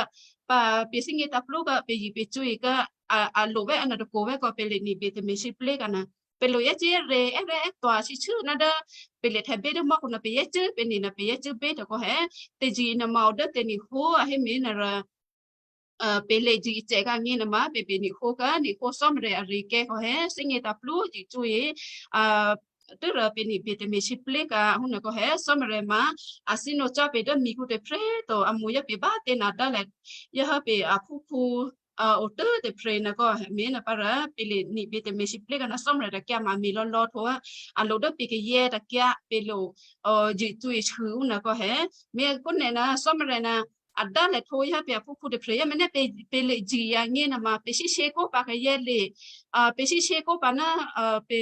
pǎ, pè thíngě tǎplú kò̌, pè yě pè cwí kò̌, a, a lo vè́ a nò̌ tôkǒ vè́ kò̌ pè lè nè̤ bè tè̤me̤sǐplé kò̌ nuô. Pè lo yácû́ rè, è́ rè́ è́ twa shí shû́ ná dố pè lè htè bé dố mò́khu nuô pè yácû́, pè nè̤ nuô pè yácû́ bé tôkò̌ hè. Tè̤zṳ̂́ nuôma o dố tè̤ nè̤ hǒ a hé me̤ nuô rò, a, pè lè zṳ̂́ cè kò̌ agně nuôma pè pè nè̤ hǒ kò̌, nè̤ hǒ Cò́marya arè̤ kè̌ kò̌ hè, thíngě tǎplú zṳ̂́ cwí, a, tû́rò pè nè̤ bè tè̤me̤sǐplé kò̌ hú nuô kò̌ hè, Cò́marya ma a thíno cò́ pè dố mikǔ tôprè̤ to, a mo̤ yá pè bá tè̤ ná dố lè, yá hé pè aphúkhǔ, a, o tû́ tôprè̤ nuô kò̌ hè, me̤ nuô parǎ pè lè nè̤ bè tè̤me̤sǐplé kò̌ ná Cò́marya tôkyǎ ma me̤ lò̌lò̌ htwǒ, a lo dố pè kayè́ tôkyǎ pè lo, a, zṳ̂́ cwí shû́ hú nuô kò̌ hè, me̤ kò̌ nè̤ ná Cò́marya ná a dố lè htwǒ yá pè aphúkhǔ tôprè̤ yá me̤ ná pè, pè lè zṳ̂́ agně nuôma pè shí shě kò̌ pǎ kayè́ lè, a, pè shí shě kò̌ pǎ ná, a, pè,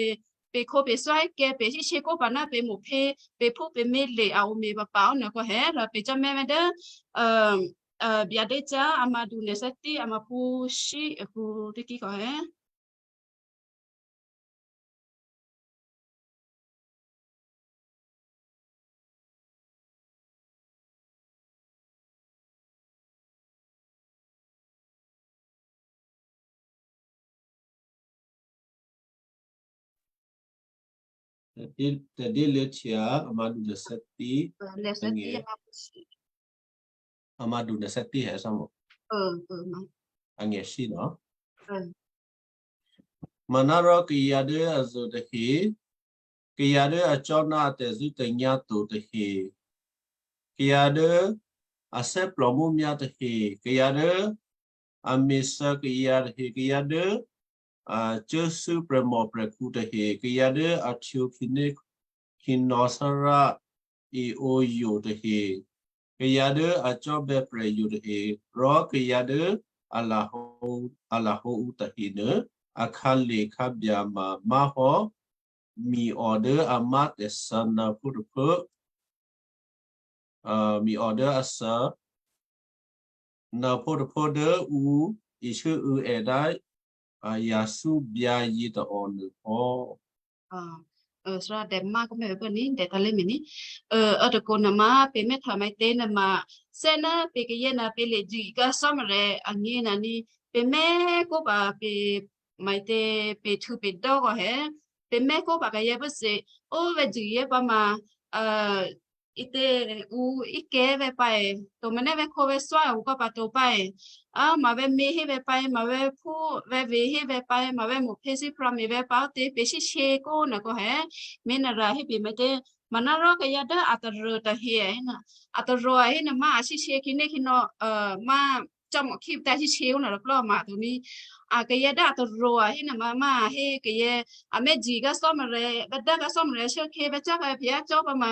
pè khǒ pè thwí kè̌ pè shí shě kò̌ pǎ ná pè mo̤ phě, pè phú pè mě lè a o me̤ pǎ pǎ ó nuô kò̌ hè, rò pè cò́ mè̤ mè̤ dố, a, a, byadé cò́ a ma du nè̤ thè́tí a ma phú shí a phú tiki kò̌ hè. Tè̤dí-, tè̤díluô̌htya a ma du nè̤ thè́tí, Ò, nè̤ thè́tí angè̤. A ma phú shí. A ma du nè̤ thè́tí hè sá mò. Ò, ò, ma. Angè̤ shí nò. Ò. Manárò kayǎ dố a zṳ̂ tahe, kayǎ dố a cò́ ná a tè̤zṳ̂́ tanyǎ to tahe, kayǎ dố a thè́plò mǔmyá̤ tahe, kayǎ dố a me̤thû́ kayǎ tahe, kayǎ dố a cuốthû́ prè̤mò prè̤khǔ tahe, kayǎ dố a htwǒ khǐné khǐnò̌ thárá eǒ yo̤ tahe, kayǎ dố a cò́bè̌ prè̤ yo̤ tahe, rò kayǎ dố a lahǒ, a lahǒ ǔ tahenuô, a khǎlye̤ khǎbya ma má̤hò́, mi ò dố a má̤ tè̤sǎ nuô̌phú tôphuố, a, mi ò dố a sǎ nuô̌phú tôphuố dố ǔ isû́û̌ è dá a yathú byǎ yě tôò nuô hò́. Ò, ò, sra dè̌má kó mè̤ pô ní, dè̌ tǎ lé mè̤ ní. Ò, ò tôkò nuôma, pè mè̤ htwǒ maǐtě nuôma, sè́ ná pè kayǎ ná pè lè zṳ̂́ kò̌ Cò́marya agně nuô ní, pè mè̤ kó pǎ pè maǐtě pè htû̌ pè dò́ kò̌ hè, pè mè̤ kó pǎ kayǎ pô thè, ó vè̤ zṳ̂́ yě pǎ ma, ò, ítě ǔ í kè̌ vè̤ pǎ è, to mènè vè̤ khǒ vè̤ thwí ǔ kò̌ pǎ to pǎ è. A, ma vè̤ mě hé vè̤ pǎ è, ma vè̤ phú vè̤ vě hé vè̤ pǎ è, ma vè̤ mo̤ phě thí prè̤ mě vè̤ pǎ ó tě pè shí shě kó nuô kò̌ hè, mè̤ nuô rà hé pè maǐtě, manárò kayǎ dố a tarô tahe è nuô, a tarô a hé nuôma a shí shě khǐné khǐnò̌, ò, ma cò́mò̤ khí pǎ shí shě ó nuô rò klò̌ ma to ní. A kayǎ dố a tarô a hé nuôma, ma a hé kayǎ, a mè̤ zṳ̂́ kò̌ Cò́marya, vè̤ dố kò̌ Cò́marya shốkhè vè̤ cò́ kò̌ pè yá cò́ pǎ ma,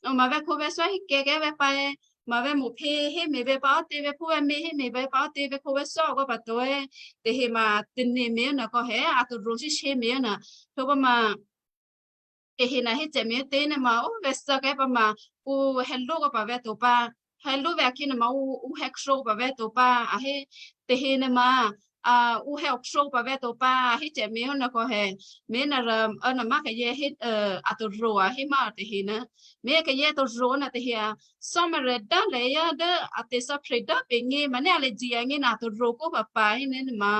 ò, ma vè̤ khǒ vè̤ thwí hé kè̌ kè̌ vè̤ pǎ è, ma vè̤ mo̤ phě hé mě vè̤ pǎ ó tě, vè̤ phú vè̤ mě hé mě vè̤ pǎ ó tě, vè̤ khǒ vè̤ thwí kò̌ pǎ to è, tahe ma tane̤ mě ó nuô kò̌ hè, a tarô shí shě mě ó nuô, htwǒ pǎ ma tahe nuô hé cè mě ó tě nuôma, ó vè̤ thè́ kè̌ pǎ ma, ǔ hè̌ lú kò̌ pǎ vè̤ to pǎ, hè̌ lú vè̤ akhǐ nuôma, ǔ, ǔ hè̌ khrǒ pǎ vè̤ to pǎ, a hé, tahe nuôma, a, ǔ hè̌ ohtwǒ pǎ vè̤ to pǎ, a hé cè mě ó nuô kò̌ hè, mè̤ nuô rà, ò, nuôma kayǎ hé, ò, a tarô a hé ma tahe nuô, mè̤ kayǎ tarô nuô tahe a, Cò́marya dố lè̌ yá dố a tè̤thè́ phrè dố pè ngě, mènè a lè zṳ̂́ agně nuô a tarô kó pǎ pǎ hé nuôma,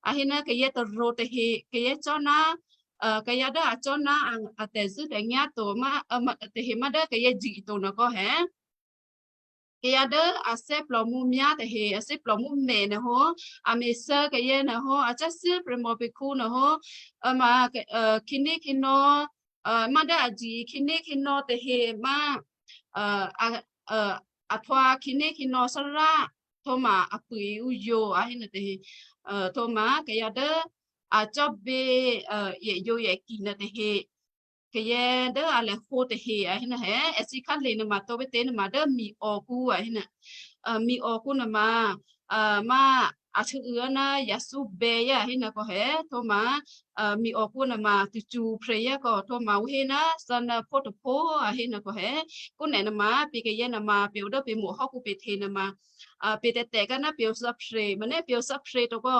a hé nuô kayǎ tarô tahe, kayǎ cò́ ná, ò, kayǎ dố a cò́ ná a, a tè̤zṳ̂́ tanyǎ to ma, ò, ma, tahe ma dố kayǎ zṳ̂́ to nuô kò̌ hè. Kayǎ dố a thè́plò mǔmyá̤ tahe, a thè́plò mǔmè̤ nuô hò́, a me̤thû́ kayǎ nuô hò́, a cuốthû́ prè̤mò prè̤khǔ nuô hò́, ò, ma, ò, khǐné khǐnò̌, ò, ma dố a zṳ̂́ khǐné khǐnò̌ tahe ma, ò, a, ò, a htwǒ khǐné khǐnò̌ thárá, htwǒ ma a pwǒ̤ ǔ yǒ a hé nuô tahe, ò, htwǒ ma kayǎ dố a cò́bè̌, ò, yě yǒ yě kì nuô tahe, kayè̌ dố a lèhǒ tahe a hé nè̌ hé, èthǐ khále nuôma tǒ bítě nuôma dố miokǔ a hé nè̌. Miokǔ nuôma, a, má a htuô̌uô ná yathǔbè̌ yá a hé nè̌ kò hé, htwǒma, a, miokǔ nuôma tôcṳphre yá kò htwǒma ǔ hé ná thǎnǎphó tôphó a hé nè̌ kò hé. Kúnè nuôma pě̤kayè̌ nuôma pě̤ o dố pě̤ mo̤ hò́kǔ pě̤hte nuôma, a, pě̤ tè̤tè̤ ká ná pě̤ o thǎphre, mò̤́ nè̌ pě̤ o thǎphre tǒ kò,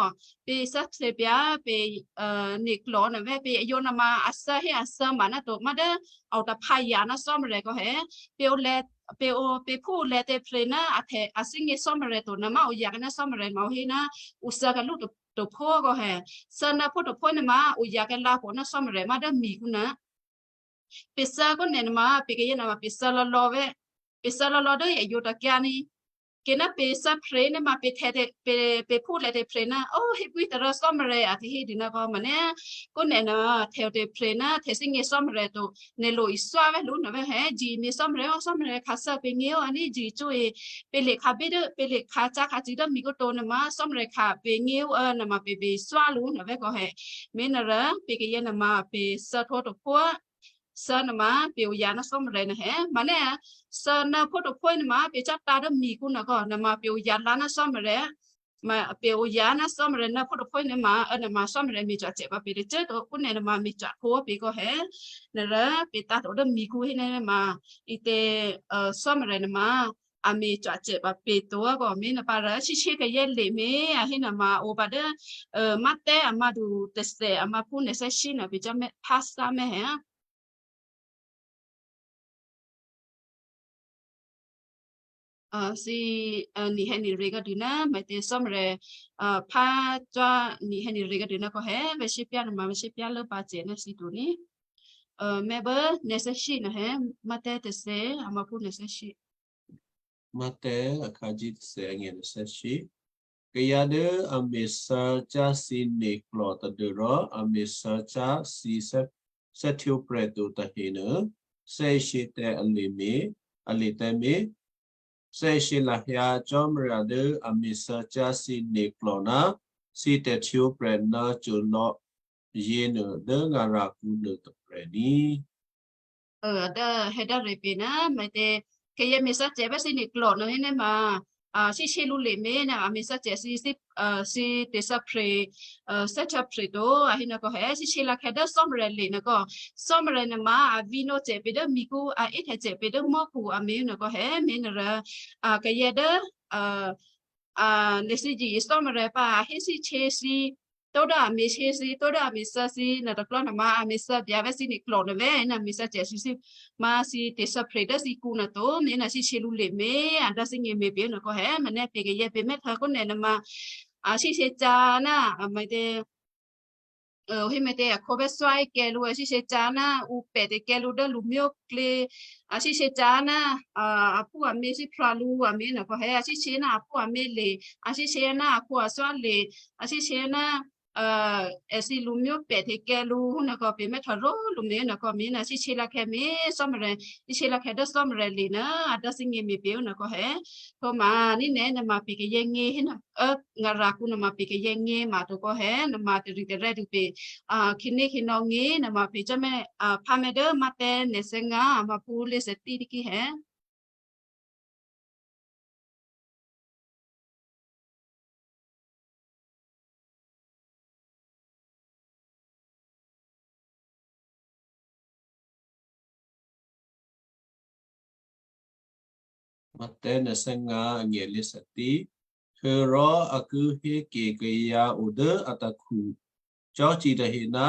pě̤ thǎphre pyá̤ pě, a, ne̤klò̤ nuôvè́ pě̤ ayǒ nuôma a thǎ hé a thǎ ma ná to, má dố a o taphǎ ya̤ ná Cò́marya kò hé. Pě̤ o lè̌, pě̤ o, pě̤phú lè̌ tè̤phre ná a htè̌, a thígně Cò́marya to nuôma ǔ ya̤ ká ná Cò́marya ma ǔ hé ná ǔ thǎ kalú tôphó kò hé. Thǎnǎphó tôphó nuôma ǔ ya̤ kalǎ pò ná Cò́marya má dố mikǔ nuô. Pě̤ thǎ kúnè nuôma pě̤kayè̌ nuôma pě̤ thǎ lò̌lò̌ vè́. Pě̤ thǎ lò̌lò̌ dố a yǒ takyǎ ní. Kě ná pě̤ thǎphre nuôma pě̤ htè̌ tè̤, pě̤, pě̤phú lè̌ tè̤phre ná, ó, hébwí tôrǎ Cò́marya a tahí dû ná kò mò̤́ nè̌, kúnè nuô htè̌ o tè̤phre ná htè̌ thígně Cò́marya to, nè̤ lo iswá vè́ lǔ nuôvè́ hé, jǐ mi Cò́marya ó, Cò́marya khǎ thǎ pě̤ ngě ó, a ní jǐ cúyě, pě̤ lěkhǎ bí dố, pě̤ lěkhǎ cákhǎ cû̌ dố mikǔ to nuôma Cò́marya khǎ pě̤ ngě ó, a, nuôma pě̤ běswá lǔ nuôvè́ kò hé. Mé̤ nuôrô, pě̤kayè̌ nuôma pě̤ thǎphó tôphó, thǎ nuôma pě̤ o ya̤ ná Cò́marya nuô hé. Mò̤́ nè̌, thǎnǎphó tôphó nuôma pě̤ cò́ tǎ dố mikǔ nuô kò, nuôma pě̤ o ya̤ lá ná Cò́marya. Ma pě̤ o ya̤ ná Cò́marya nǎphó tôphó nuôma, a, nuôma Cò́marya me̤ cò́ cè̌ pǎ pě tôcô꤮ to, kúnè nuôma me̤ cò́ htwǒ pě kò hé. Nuôrô pě̤ tǎ to dố mikǔ hé nuôma, ǐtě, a, Cò́marya nuôma, a me̤ cò́ cè̌ pǎ pě to kò mé̤ nuô pǎ rô, shyé kayè̌ le̤ mé̤, a hé nuôma o pǎ dố, a, Matteo a mǎdu tôthè a mǎphú nè̌ thè́shyé nuô pě cò́ mè́, phá thǎ mè́ hé. A, thǐ, a, nihè̌ nire kuô̌dû ná, mè̤tě Cò́marya, a, phá cò́ nihè̌ nire kuô̌dû ná kò hé, vè̤shyé pyá̤ nuôma vè̤shyé pyá̤ lố pǎ cè̌ ná thǐ to ní. A, mè̤ bố nè̌ thè́shyé nuô hé, Matteo tôthè a mǎphú nè̌ thè́shyé. Matteo akhǎ jí tôthè agně nè̌ thè́shyé. Kayǎ dố a me̤thǎcyá̤ thǐ ne̤klò̤ tadû́rò a me̤thǎcyá̤ thǐ thè́-, thè́htwǒprè̤ to tahenuô, thè́isě tǎ a le̤ mé̤, a le̤ tǎ mé̤. Thè́isě lahyǎ Cò́marya dố a me̤thǎcyá̤ thǐ ne̤klò̤ ná thǐ tè̤htwǒprè̤ nò̌cô̌ lò̌ yěnuô dố ngarakǔ nuô tôprè̤ ní. Ơ, a dố hè̌ dố rè̤ pě ná, mè̤tě, kayǎ me̤thǎcyá̤ bá thǐ ne̤klò̤ nuô hé ná ma, a, shyé lǔ le̤ mé̤ ná a me̤thǎcyá̤ thǐ, thǐ, a, thǐ tè̤thǎphre̤, a, thè́htwǒprè̤ to, a hé nuô kò hé, shyé lakhè̌ dố Cò́marya le̤ nuô kò, Cò́marya nuôma a vǐnǒ cè̌ pě dố mikǔ, a íhtè̌ cè̌ pě dố mò́khu a mé̤ nuô kò hé, mé̤ nuôrô, a, kayǎ dố, a, a, lěthígně Cò́marya pǎ, a héshyé thǐ, tó dố a me̤shyě thǐ, tó dố a me̤thǎ thǐ, nuô tôklò̤ nuôma a me̤thǎ byǎ vè̤ thǐ ne̤klò̤ nuô vè̤, ná me̤thǎcyá̤ thǐ thǐ, ma thǐ tè̤thǎphre̤ dố thǐ kǔ nuô to, mé̤ ná shyé lǔ le̤ mé̤, a dố thǐ ngě me̤ pě nuô kò hé, mè̤ nè̌ pě kayǎ pě mè̤ htwǒ kúnè nuôma, a shyé cyá̤ ná, a mè̤tě, a, hé mè̤tě a khǒ vè̤ thwáhé kè̌ lǔ, a shyé cyá̤ ná ǔ pè̤ tě kè̌ lǔ dố lǔ myóklě, a shyé cyá̤ ná, a, aphú amě shyéphra lǔ, a mé̤ nuô kò hé, a shyé ná aphú amě le̤, a shyé ná akhǒ athwá le̤, a shyé ná, a, èthǐ lǔ myó pè̤ tě kè̌ lǔ, nuô kò pě mè̤ htwǒ rò lǔ mé̤ nuô kò mé̤ ná shyé lakhè̌ mé̤ Cò́marya, shyé lakhè̌ dố Cò́marya le̤ nuô, a dố thǐ ngě me̤ pě nuô kò hé, htwǒma, ní nè̌ nuôma pě kayǎ ngě hé nuô, a, ngarakǔ nuôma pě kayǎ ngě ma to kò hé, nuôma tari tarè́ dû pě, a, khǐné khǐnò̌ ngě, nuôma pě cò́ mè̤, a, phá mè̤ dố Matteo nè̌ thè́ ngà, a mǎphú lěthè̌ títí kí hé. Matteo nè̌ thè́ ngà agně lěthè̌ títí. Htuô̌rò a ki hé ke kayǎ o dố atakhu cò́ci tahe ná,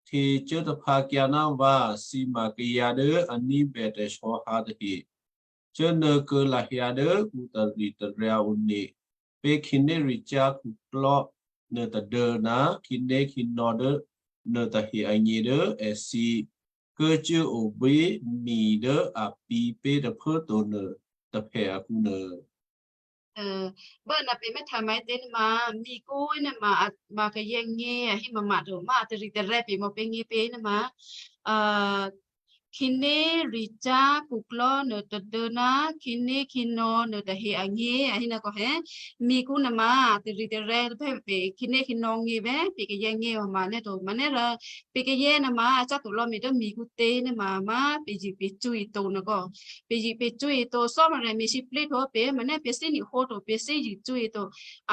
htecuố taphǎkyǎ ná vǎ, thǐ ma kayǎ dố a ní̤bè tè̤sò̌hǎ tahe. Cuốnuô̌ kuô̌ lahyǎ dố ǔ taritarè̤ one pé̤ khǐnéricyá̤ khuklò́ nuôtôduô̌ ná khǐnékhǐnò̌ dố nuôtahe agně dố èthǐ ki cuốobwí mi dố a pǐ̤ pé̤ tôphuố to nuô tôphè akǔnuô. Ơ, bố nè̌ pě mè̤ htwǒma tě nuôma, mikǔ nuôma, a, ma kayǎ ngě, a hé mama to, ma a taritarè̤ pě mò pě ngě pě nuôma, a, khǐnéthè́zò̤ khuklò́ nuôtôduô̌ ná khǐnékhǐnò̌ nuôtahe angó̤ a hé ná kò hé, mikǔ nuôma tari̤tarè̤̌ pè khǐnékhǐnò̌ ngě vè̤́ pè kayè̌ ngě ma nè́ to ma nè́ rò, pè kayè̌ nuôma a cò́ to lò̌ mi dố mikǔ tě nuôma má pè zṳ̂ pè cwǐ to nè́ kò, pè zṳ̂ pè cwǐ to Cò́marya me̤sǐplǐ htuô̌ pè ma nè́ pè thímí hǒ to pè thímí zṳ̂ cwǐ to,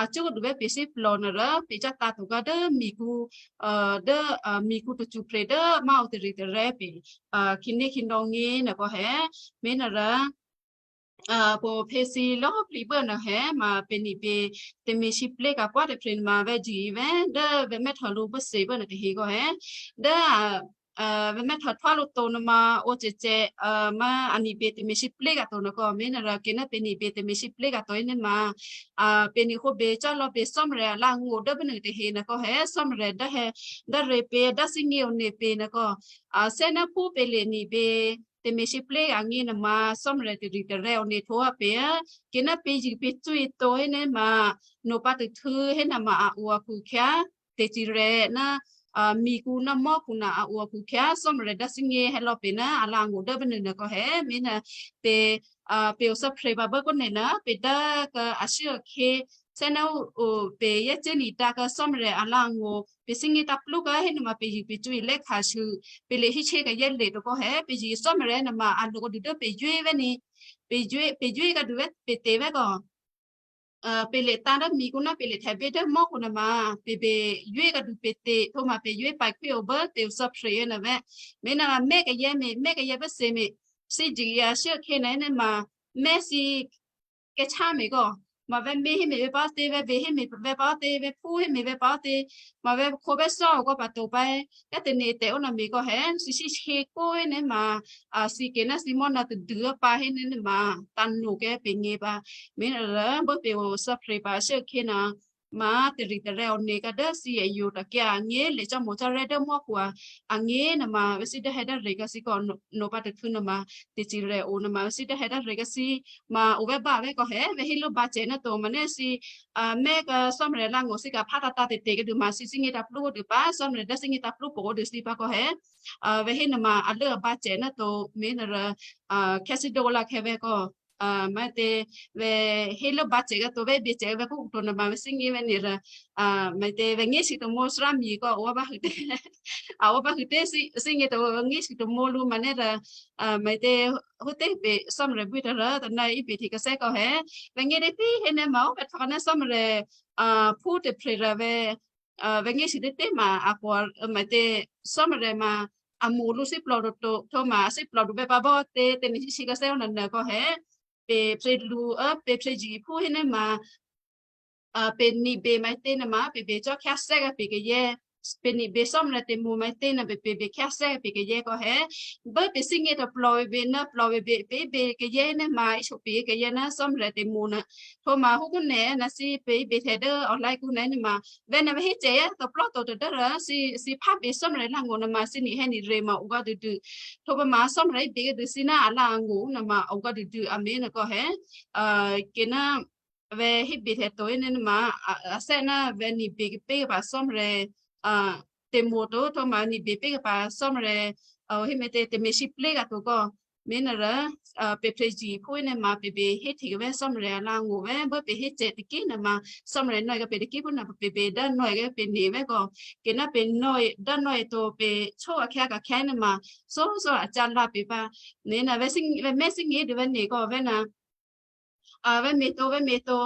a cwí dû vè̤́ pè thímí plò̤ nuô rò pè cò́ tǎ̤ to gǎ dố mikǔ dố mikǔ tacṳpre dố má̤ ǔ tari̤tarè̤̌ pè khǐnékhǐnò̌ ngě nè́ kò hé, me̤ nuô rò pò̤phè̌ thǐ lò̌꤮ plǐ bố nuô hé ma pè nipè tè̤me̤sǐplǐ ka̤kwá̤ tôprè̤ nuôma vè̤́ zṳ̂ vè̤́ dố vè̤́ mè́htô lǔ bố thǐ bố nuôtahe kò hé, dố vè̤́ mè́htô htwá lǔ to nuôma ǒ cècè, má a nipè tè̤me̤sǐplǐ ka̤ to nè́ kò me̤ nuô rò kè ná pè nipè tè̤me̤sǐplǐ ka̤ to nè́ ma pè ni hǒ bè cò́ lò̌ pè Cò́marya alǎ̤ngó̤ dố bố nuôtahe nè́ kò hé Cò́marya dố hé, dố rè̤ pè dố thímí ǒ nè́ pè nè́ kò, a thè́ ná phú pè lè nipè tè̤me̤sǐplǐ angě nuôma Cò́marya tari̤tarè̤̌ ǒ nè́ htwǒ pè, kè ná pè zṳ̂ pè cwǐ to hé nè́ ma, nò̌ pǎ tôhtû̌ hé nuôma a o akhu khyá, tè̤cirè̤̌ ná mikǔ ná mò́khu nuô a o akhu khyá Cò́marya dố thímí hé lò̌ pè ná alǎ̤ngó̤ dố bố nuôtahe kò hé me̤ nuô, pè pè o thè́prè̤ pǎ bố kò nè́ ná pè dố kè ashuốakhè̌, thè́ ná ǔ pè yěcé ni tǎ̤ kè Cò́marya alǎ̤ngó̤ pè thímí tǎ̤ plú kè hé nuôma pè zṳ̂ pè cwǐ lè́ khǎsû, pè lè híhtyě kayè̌ lè to kò hé pè zṳ̂ Cò́marya nuôma a lo dû dố pè zhwé vè̤́ ni, pè zhwé pè zhwé kè dû vè̤́ pè tě vè̤́ kò pè lè tǎ̤ dố mikǔ ná pè lè htè̌ bě dố mò́khu nuôma, pè bè zhwé kè dû pè tě htwǒ ma pè zhwé pǎ khwí o bố tè̤ o thè́prè̤ yě nuô vè̤́, me̤ nuô mè́ kayè̌ me̤ mè́ kayè̌ bố thǐ me̤, thí zṳ̂ a shuốakhè̌ nuô hé nè́ ma, mè́ thǐ kèhtyá me̤ kò, ma vè̤́ mè̤ hé me̤ vè̤́ pǎ tě vè̤́ bè hé me̤ vè̤́ pǎ tě vè̤́ phú hé me̤ vè̤́ pǎ tě, ma vè̤́ khǒ vè̤́ thò́ kò pǎ to pǎ, yá tè̤ nè̤ tè̤ o nuô me̤ kò hé thǐ thí hé kò hé nè́ ma, a thǐ kè ná thǐ mò́ nuô tadû pǎ hé nè́ nè́ ma, tǎ̤ nò̌ kè pè ngě pǎ, me̤ nuô rò bố pè o thè́prè̤ pǎ shuốakhè̌ nuô, ma tari̤tarè̤̌ ǒ nè́ kè dố thǐ a yǒ takyǎ angě lè cò́ mò̤ cò́ rè̤́ dố mò́khu angě nuôma vè̤́ thǐ dố hé dố rè̤ kè thǐ kò nò̌ pǎ tôhtû̌ nuôma, tè̤cirè̤̌ ǒ nuôma vè̤́ thǐ dố hé dố rè̤ kè thǐ, ma o vè̤́ bá vè̤́ kò hé vè̤́ hé lốbǎ cè ná to ma nè́ thǐ, mè̤ kè Cò́marya alǎ̤ngó̤ thǐ kè phá tǎ tǎ tè̤ tè̤ kè dû ma thǐ thímí tǎ̤ plú dû pǎ Cò́marya dố thímí tǎ̤ plú pò dû thǐ pǎ kò hé, vè̤́ hé nuôma a lốbǎ bǎ cè ná to, me̤ nuô rò, khyá thǐ dǒ lǎ khè̌ vè̤́ kò, ma tě, vè̤́ hé lốbǎ cè kè to vè̤́ bè cè vè̤́ kò to nuôma vè̤́ thímí vè̤́ nè́ rò, ma tě vè̤́ ngé si tômǒ thárá mi kò o bǎ hû tě, a o bǎ hû tě thí thímí to vè̤́ ngé si tômǒ lǔ ma nè́ rò, ma tě hǒ tě pè Cò́marya bwí tôrô tôná í pè hte kè thè́ kò hé, vè̤́ ngé tě tě hé nè́ ma o pè htwǒ kè ná Cò́marya, phú tôprè̤ rò vè̤́, vè̤́ ngé si tě tě ma a pò, ma tě Cò́marya ma, a mo̤ lǔ thímí plò̤ to to htwǒ ma thímí plò̤ dû vè̤́ pǎ bó tě tě nè̤ thí thǐ kè thè́ o nuô nuô kò hé, pè pè lǔ, pè pè zṳ̂ phú hé nè́ ma, pè nipè ma tě nuôma pè bè cò́ khyá thè́ kè pè kayè̌, pè nipè Cò́marya tè̤mo̤ ma tě nuô pè pè bè khyá thè́ kè pè kayè̌ kò hé, bố pè thímí tôplò̤ bè nuô plò̤ bè bè pè bè kayè̌ nè́ ma í so pè kayè̌ ná Cò́marya tè̤mo̤ nuô, htwǒ ma hǒ kò nè́ ná thǐ pè bè hte dố online kò nè́ nè́ ma, vè̤́ nuô vè̤́ hé cè yá tôplò́ to tadû́rò thǐ thǐ phá pè Cò́marya alǎ̤ngó̤ nuôma thǐ ni hé ni rè̤ ma o gǎ dû dû, htwǒ pǎ ma Cò́marya bè kè dû thǐ ná alǎ̤ngó̤ nuôma o gǎ dû dû a me̤ nuô kò hé, kè ná vè̤́ hé bè hte to hé nè́ ma, a thè́ ná vè̤́ nipè kè pè pǎ Cò́marya, tè̤mo̤ to htwǒ ma nipè pè pǎ Cò́marya, hé ma tě tè̤me̤sǐplǐ kè to kò, me̤ nuô rò, pè pè zṳ̂ phú hé nè́ ma pè bè hé hte kè vè̤́ Cò́marya alǎ̤ngó̤ vè̤́ bố pè hé cè tôkyě nuôma, Cò́marya nò̌ kè pè tôkyě phú nuô pè bè dố nò̌ kè pè nè́ vè̤́ kò, kè ná pè nò̌ dố nò̌ to pè chó akhyá kè khyá nè́ ma, sǒ sǒ a cà la pè pǎ, nè́ nuô vè̤́ thímí vè̤́ mè̤ thímí dû vè̤́ nè́ kò vè̤́ nuô, vè̤́ me̤ to vè̤́ me̤ to,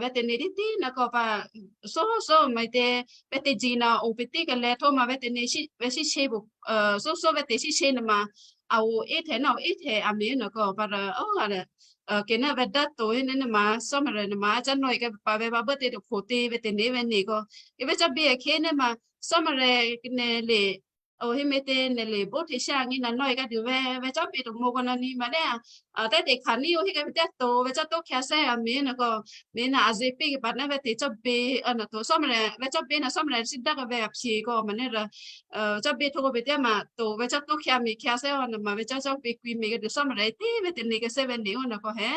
vè̤́ tě nè́ tě tě nuô kò pǎ, sǒ sǒ ma tě, vè̤́ tě zṳ̂ nuô o pè tě kè lè̤ htwǒ ma vè̤́ tě nè́ vè̤́ thímí pô, sǒ sǒ vè̤́ tě thímí nuôma, a o hé hte ná o hé hte a me̤ nuô kò pǎ rò, kè ná vè̤́ dố to hé nè́ nè́ ma Cò́marya nuôma a cà nò̌ kè pǎ vè̤́ pǎ bố tě tôpho tě vè̤́ tě nè́ vè̤́ nè́ kò, kè vè̤́ cò́ bè akhè̌ nè́ ma, Cò́marya kè nè́ lè, o hé ma tě nè́ lè bó hte shyá ngé nuô nò̌ kè dû vè̤́ vè̤́ cò́ bè tômǒ kò nuô ni ma nè́, a tè̤ tě kha ní o hé kè vè̤́ tě to vè̤́ cò́ to khyá thè́ a me̤ nuô kò, me̤ nuô a zě pè kè pǎ ná vè̤́ tě cò́ bè, nuô to Cò́marya vè̤́ cò́ bè nuô Cò́marya thímí dố kè vè̤́ a phyě kò ma nè́ rò, cò́ bè htwǒ kè pè tě ma to vè̤́ cò́ to khyá me̤ khyá thè́ o nuô ma vè̤́ cò́ cò́ bè kwǐ me̤ kè dû Cò́marya tě vè̤́ tě nè́ kè thè́ vè̤́ nè́ o nuô kò hé,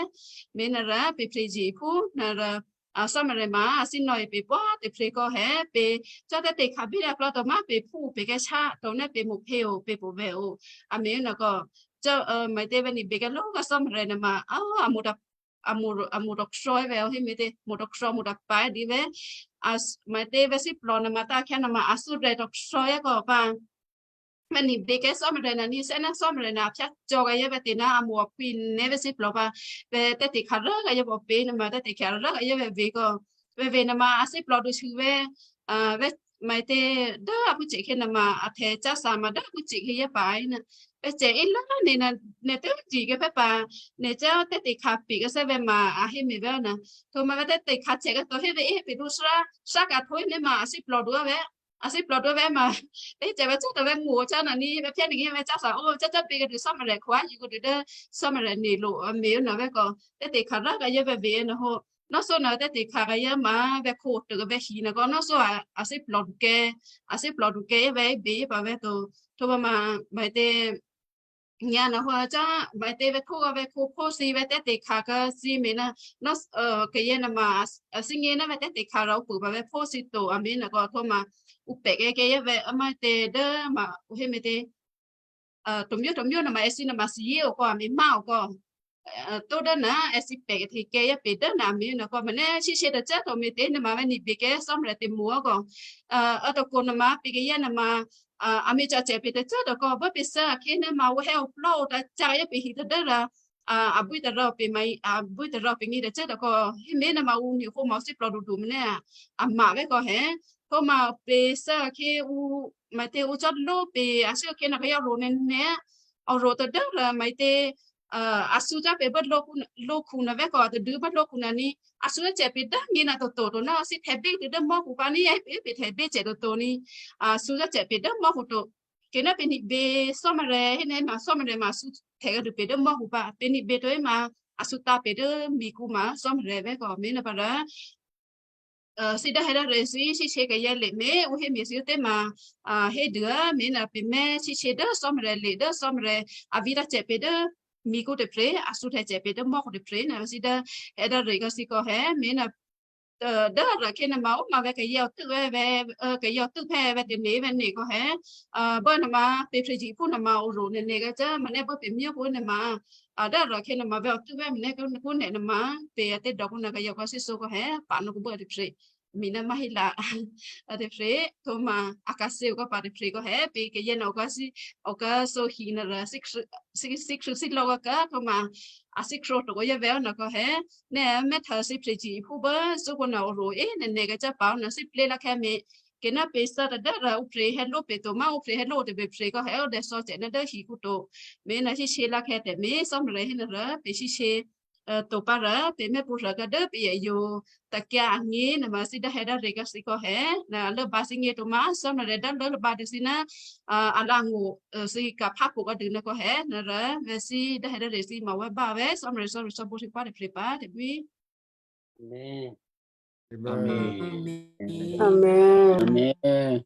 me̤ nuô rò pè pè zṳ̂ phú nuô rò a Samaria ma a thímò̤́ pè̤ pwǒ̤꤮ tôprè̤ kò hé pè̤ cò́ tè̤te̤ khabí aklò̌ tômá pè̤ phú pè̤ kè̤sá to ná pè̤ mǒphè̌ o pè̤ pwǒ̤vè̤ o. A me̤ nòkò cò́ me̤tě vè̤ ní̤bè kè́ ló kè́ Samaria nè̤ ma a mǒ a mǒ a mǒ tǒ khrò́ vè̤ o hé me̤tě mǒ tǒ khrò́ mǒ tǒ pǎ dǐ vè̤. A me̤tě vè̤ thímò̤́ nè̤ ma tá khyá nè̤ ma a thímò̤́ tǒ khrò́ kò pǎ. Vè̤ ní̤bè kè́ Samaria nè̤ ní sè́ ná Samaria nè̤ a phyá cò́ kè́ yě vè̤ tě ná a mǒ aphwí nè̤ vè̤ thímò̤́ pǎ. Vè̤ tè̤te̤ khará kè́ yě vè̤ pě nè̤ ma tè̤te̤ khará kè́ yě vè̤ vè̤ kò vè̤ vè̤ nè̤ ma a thímò̤́ tǒ shuô̌ vè̤. A vè̤ me̤tě dố a phúcè khyě nè̤ ma a htè̌ cása ma dố a phúcè khyě yě pǎ nè̤. Vè̤ cè í lố nè̤ nè̤ tû́ dǐ kè́ phè́ pǎ nè̤ cò́ tè̤te̤ khapi̤ kè́ sè́ vè̤ ma a hé me̤ vè̤ nè̤. Thò ma vè̤ tè̤te̤ khacè kè́ to hé vè̤ é pè̤ dǔ srá sá kahtwǒ nè̤ ma a thímò̤́ tǒ vè̤. A thímò̤́ tǒ vè̤ ma tè̤cè vè̤ cò́ tǒ vè̤ ngó̤ cò́ nè̤ ní vè̤ phyá nè̤ ní vè̤ cása o cò́ cò́ pě kè́ dǐ Samaria khwá yě kè́ dǐ dố Samaria nè̤ lo a me̤ nè̤ vè̤ kò tè̤te̤ khará kè́ yě vè̤ vè̤ nè̤ hó. Nò̌ sǒ nè̤ tè̤te̤ kha kè́ yě ma vè̤ khǒ tǒ kè́ vè̤ hi nè̤ kò nò̌ sǒ a thímò̤́ tǒ kè́ a thímò̤́ tǒ kè́ yě vè̤ bè pǎ vè̤ to. Thò ma me̤tě nyǎ nè̤ hó cò́ me̤tě vè̤ khǒ vè̤ khǒ phó thǐ vè̤ tè̤te̤ kha kè́ thǐ me̤ nè̤ nò̌ kè́ yě nè̤ ma a thímò̤́ nè̤ vè̤ tè̤te̤ kha rò pwǒ̤ pǎ vè̤ phó thǐ to a me̤ nè̤ kò thò ma ǔ pè̤ kè́ kè́ yě vè̤ a me̤tě dố ma ǔ hé me̤tě. Tǒmyó tǒmyó nè̤ ma èthǐ nè̤ ma thǐ yě o kò a me̤ má o kò. Tǒ dố nè̤ èthǐ pè̤ kè́ hte kè́ yě pě dố nè̤ a me̤ nè̤ kò me̤tě shíshyé tacá to me̤tě nè̤ ma vè̤ ní̤bè kè́ Samaria tè̤mo̤ kò. A tǒ kò nè̤ ma pě kè́ yě nè̤ ma a me̤ cò́ cè pě tacá to kò bố pě sá akhé nè̤ ma ǔ hé opló o tacá yě pě hi tadố rò. A bwí tôrò pě ma a bwí tôrò pě ngí tacá to kò hé me̤ nè̤ ma ǔ nyě khǒ ma thímò̤́ dudu me̤ nè̤ a ma vè̤ kò hé. Thò ma pě sá akhé ǔ me̤tě ǔ cò́ ló pě a thímò̤́ akhé nè̤ kè́ yě ro nè̤ nè̤. A ro tadố rò me̤tě a thǔ cò́ pě bố ló khǔ nè̤ vè̤ kò tadû bố ló khǔ nè̤ ní a thǔ cè pě dố ngí nè̤ to to to nè̤ thǐ htè̌ bě tadố mò́khu pǎ ní pě pě htè̌ bě cè to to ní. A thǔ cè pě dố mò́khu to. Kè́ nè̤ pě ní̤bè Samaria hé nè̤ ma Samaria ma thǔ htè̌ kè́ dû pě dố mò́khu pǎ pě ní̤bè to é ma a thǔ tǎ pě dố mikǔ ma Samaria vè̤ kò me̤ nè̤ pǎ rò. Thǐ dố hé dố rè̤ thǐ shíshyé kè́ yě lě me̤ ǔ hé me̤ thǐ tě ma hé dû me̤ nè̤ pě mè̤ shíshyé dố Samaria lě dố Samaria a vǐ tacè pě dố mikǔ tôprè̤ a thǔ htè̌ cè pě dố mò́khu tôprè̤ nè̤ thǐ dố hé dố rè̤ kè́ thǐ kò hé me̤ nè̤ dố rò kè́ nè̤ ma ǔ ma vè̤ kè́ yě o tû́ vè̤ vè̤ kè́ yě o tû́ phè̌ vè̤ tè̤ nè̤ vè̤ nè̤ kò hé. Bố nè̤ ma pě phè̌ jǐ phú nè̤ ma ǔ ro nè̤ nè̤ kè́ cò́ me̤ nè̤ bố pě myó phú nè̤ ma. A dố rò kè́ nè̤ ma vè̤ o tû́ vè̤ me̤ nè̤ kè́ nè̤ nè̤ ma pě a tè̤ dò̌ kǔ nè̤ kè́ yě kò thǐ sǒ kò hé pǎ nè̤ kò bố tôprè̤. Me̤ nè̤ ma hí la a tôprè̤ thò ma a kà thǐ o kò pǎ tôprè̤ kò hé pě kè́ yě nè̤ o kò thǐ o kò sǒ hi nè̤ rò thǐ khrû thǐ lò̌ kò kè́ thò ma a thǐ khrǒ to kò yě vè̤ o nè̤ kò hé. Nè̤ mè̤ htè̌ thǐ phè̌ jǐ phú bố sǒ kò nè̤ ǔ ro é nè̤ nè̤ kè́ cò́ pǎ nè̤ thǐ plé lá kè́ me̤. Kè́ nè̤ pě sá tadố rò ǔ phè̌ hé ló pě to ma ǔ phè̌ hé ló tè̤ pě phè̌ kò hé o dè sǒ cè nè̤ dố hi kǔ to. Me̤ nè̤ shíshyé lá kè́ tè̤ me̤ Samaria hé nè̤ rò pě shíshyé to pǎ rò pě mè̤ pǔ rò kè́ dố pě yě yǒ. Tôkyǎ angé nè̤ ma thǐ dố hé dố rè̤ kè́ thǐ kò hé nè̤ lốbǎ thǐ ngé to ma Samaria dố lốbǎ dû thǐ nè̤. A la ngó̤ thǐ kà phá pǔ kè́ dû nè̤ kò hé nè̤ rò vè̤ thǐ dố hé dố rè̤ thǐ ma wè́ bá vè̤ Samaria sǒ rô sǒ bǒ thǐ pǎ tôprè̤ pǎ tôprè̤. Amen. Amen. Amen. Amen.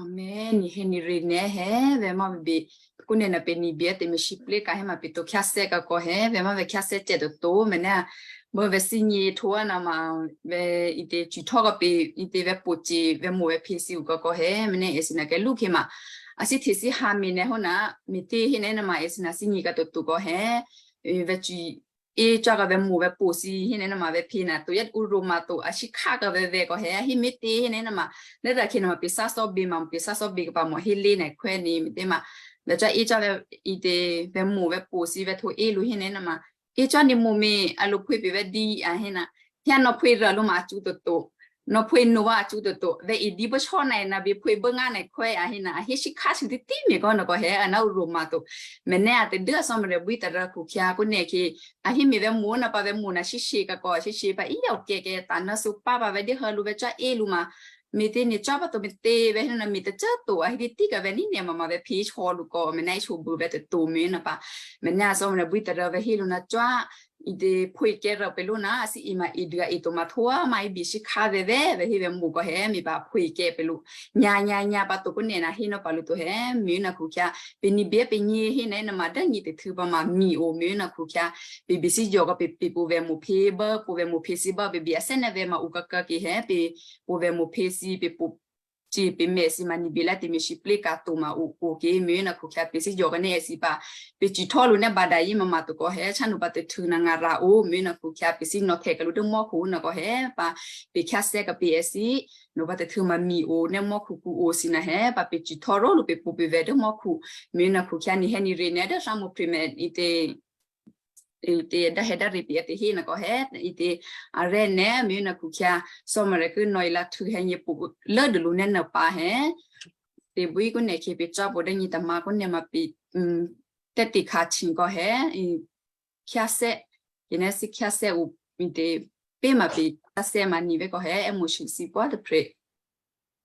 Amen. Ni hé ni rì nè̤ hé vè̤ ma bèbè. Kú nè̤ nè̤ pě ní̤bè tè̤ me̤ sǐplé kè́ hé ma pě to khyáthè́ kè́ kò hé vè̤ ma vè̤ khyáthè́ cè to to me̤ nè̤. Bố vè̤ thǐ ngé to nè̤ ma vè̤ ǐ tě cû htò kè́ pě ǐ tě vè̤ pǒ cè vè̤ mǒ vè̤ phè̌ thǐ u kè́ kò hé me̤ nè̤ èsì nè̤ kè́ lǔ kè́ ma. A thǐ htè̌ thǐ ha me̤ nè̤ hó nè̤ me̤ tě hé nè̤ nè̤ ma èsì nè̤ thǐ ngé kè́ to to kò hé. Vè̤ cû é cò́ kè́ vè̤ mǒ vè̤ pǒ thǐ hé nè̤ nè̤ ma vè̤ phè̌ nè̤ to yě ǔ ro ma to a shǐ khá kè́ vè̤ vè̤ kò hé a hé me̤ tě hé nè̤ nè̤ ma. Nè̤ rò kè́ nè̤ ma pě sá sǒ bě ma pě sá sǒ bě kè́ pǎ mò̤ hé lě nè̤ khwè́ nè̤ me̤ tě ma. Vè̤ cò́ é cò́ vè̤ ǐ tě vè̤ mǒ vè̤ pǒ thǐ vè̤ htwǒ é lǔ hé nè̤ nè̤ ma. É cò́ nè̤ mǒ me̤ a lǒ phwě pě vè̤ dǐ a hé nè̤. Hé nò̌ phwě rò lǔ ma a cû to to. Nò̌ phwě nǒ vǎ a cû to to. Vè̤ ǐ dǐ bố sǒ nè̤ nè̤ bě phwě bố ngá nè̤ khwè́ a hé nè̤ a hé shǐ khá shǐ títí me̤ kò nè̤ kò hé a nè̤ ǔ ro ma to. Me̤ nè̤ a tadố a Samaria bwí tôrô khukhya kú nè̤ kè́. A hé me̤ vè̤ mǒ nè̤ pǎ vè̤ mǒ nè̤ shíshyé kè́ kò shíshyé pǎ í yǒ kè́ kè́ ta nè̤ sǒ pǎ pǎ vè̤ dě hé lǔ vè̤ cò́ é lǔ ma. Me̤ tě nè̤ cò́ pǎ to me̤ tě vè̤ hé nè̤ me̤ tacá to a hé títí kè́ vè̤ ní nè̤ ma ma vè̤ phè̌ hó lǔ kò me̤ nè̤ é hǒ bû vè̤ to to me̤ nè̤ pǎ. Me̤ nè̤ a Samaria bwí tôrô vè̤ hé lǔ nè̤ cò́ ǐtě ဖြေကဲ ရပဵၼ်လ န အစံးအံးမး အံးဒုးအံး တမး ထူးမး အံးဘီး စံးခါ ဝဲဝဲ ဝဲဟဲ ဝဲမူး ကီး ဟဲ မ့ၢ်ပၢ် ဖြေကဲ ပဵၼ်လ ညါညါညါ ပၢ်တိူဝ် ကနဲ န ဟဲ နီၢ်ပၢ် လူး တိူဝ် ဟဲ မ့ၢ် န ခု ခါ ပၢ် နံးဘီး ပၢ် ညါ ဟဲ န နမး ဒၣ် နံး တ ထုး ပၢ် မး မံ အိၣ် မ့ၢ် န ခု ခါ ပၢ် ဘီး စံး ယိး ကီး ပၢ် ပၢ် ပူး ဝဲမူး ဖြေ ဘီး ပူး ဝဲမူး ဖြေ စံး ဘီး ပၢ် ဘီး အ စဲး န ဝဲ မး အိၣ် ကီး ကီး က့ ဟဲ ပၢ် ပူး ဝဲမူး ဖြေ စံး ပၢ် ပူး စံး ပၢ် မ့ၢ် စံး မး နံးဘီး လၢ တ မ့ၢ် စံး ပျေး ကၢ် တိူဝ် မး အိၣ် အိၣ် က့ မ့ၢ် န ခု ခါ ပၢ် စံး ယိး ကီး နဲ စံး ပၢ် ပၢ် စံး ထီ လူး န ဘၣ် ဒၣ် ယံ မး မး တ ကီး ဟဲ ဆ န ပၢ် တ ထုး န ငါ ရ အိၣ် မ့ၢ် န ခု ခါ ပၢ် စံး နီၢ် ထဲ ကလူး ဒၣ် မီ ခု န ကီး ဟဲ ပၢ် ပၢ် ခ စဲး ကီး ပၢ် အ စံး န ပၢ် တ ထုး မး မံ အိၣ် န မီ ခု ကူ အိၣ် စံး န ဟဲ ပၢ် ပၢ် စံး ထီ လူး ပၢ် ပူး ပၢ် ဝဲ ဒၣ် မီ ခု မ့ၢ် န ခု ခါ နံး ဟဲ နံး ရ န ဒၣ် သ မူး ဖြေ မး အံး တ အံး တ ဒၣ် ဟဲ ဒၣ် ရ ပၢ် အ တ ဟဲ န ကီး ဟဲ အံး တ အ ရဲ န မ့ၢ် န ခု ခါ စီၤ မရ က နီၢ် အံး လၢ ထုး ဟဲ ညါ ပူး လၢ ဒၣ် လူး န န ပၢ် ဟဲ တ ဘီး ကနဲ ခ ပၢ် ကၠီ ပူး ဒၣ် န တ မး ကနဲ မး ပၢ် တ တ ခ ဆံး ကီး ဟဲ အံး ခ စဲး ကနဲ စံး ခ စဲး အိၣ် မ့ၢ် တ ပၢ် မး ပၢ် ခ စဲး မး နံး ဝဲ ကီး ဟဲ အ မူး စံး စံး ပၢ် တ ဖြေ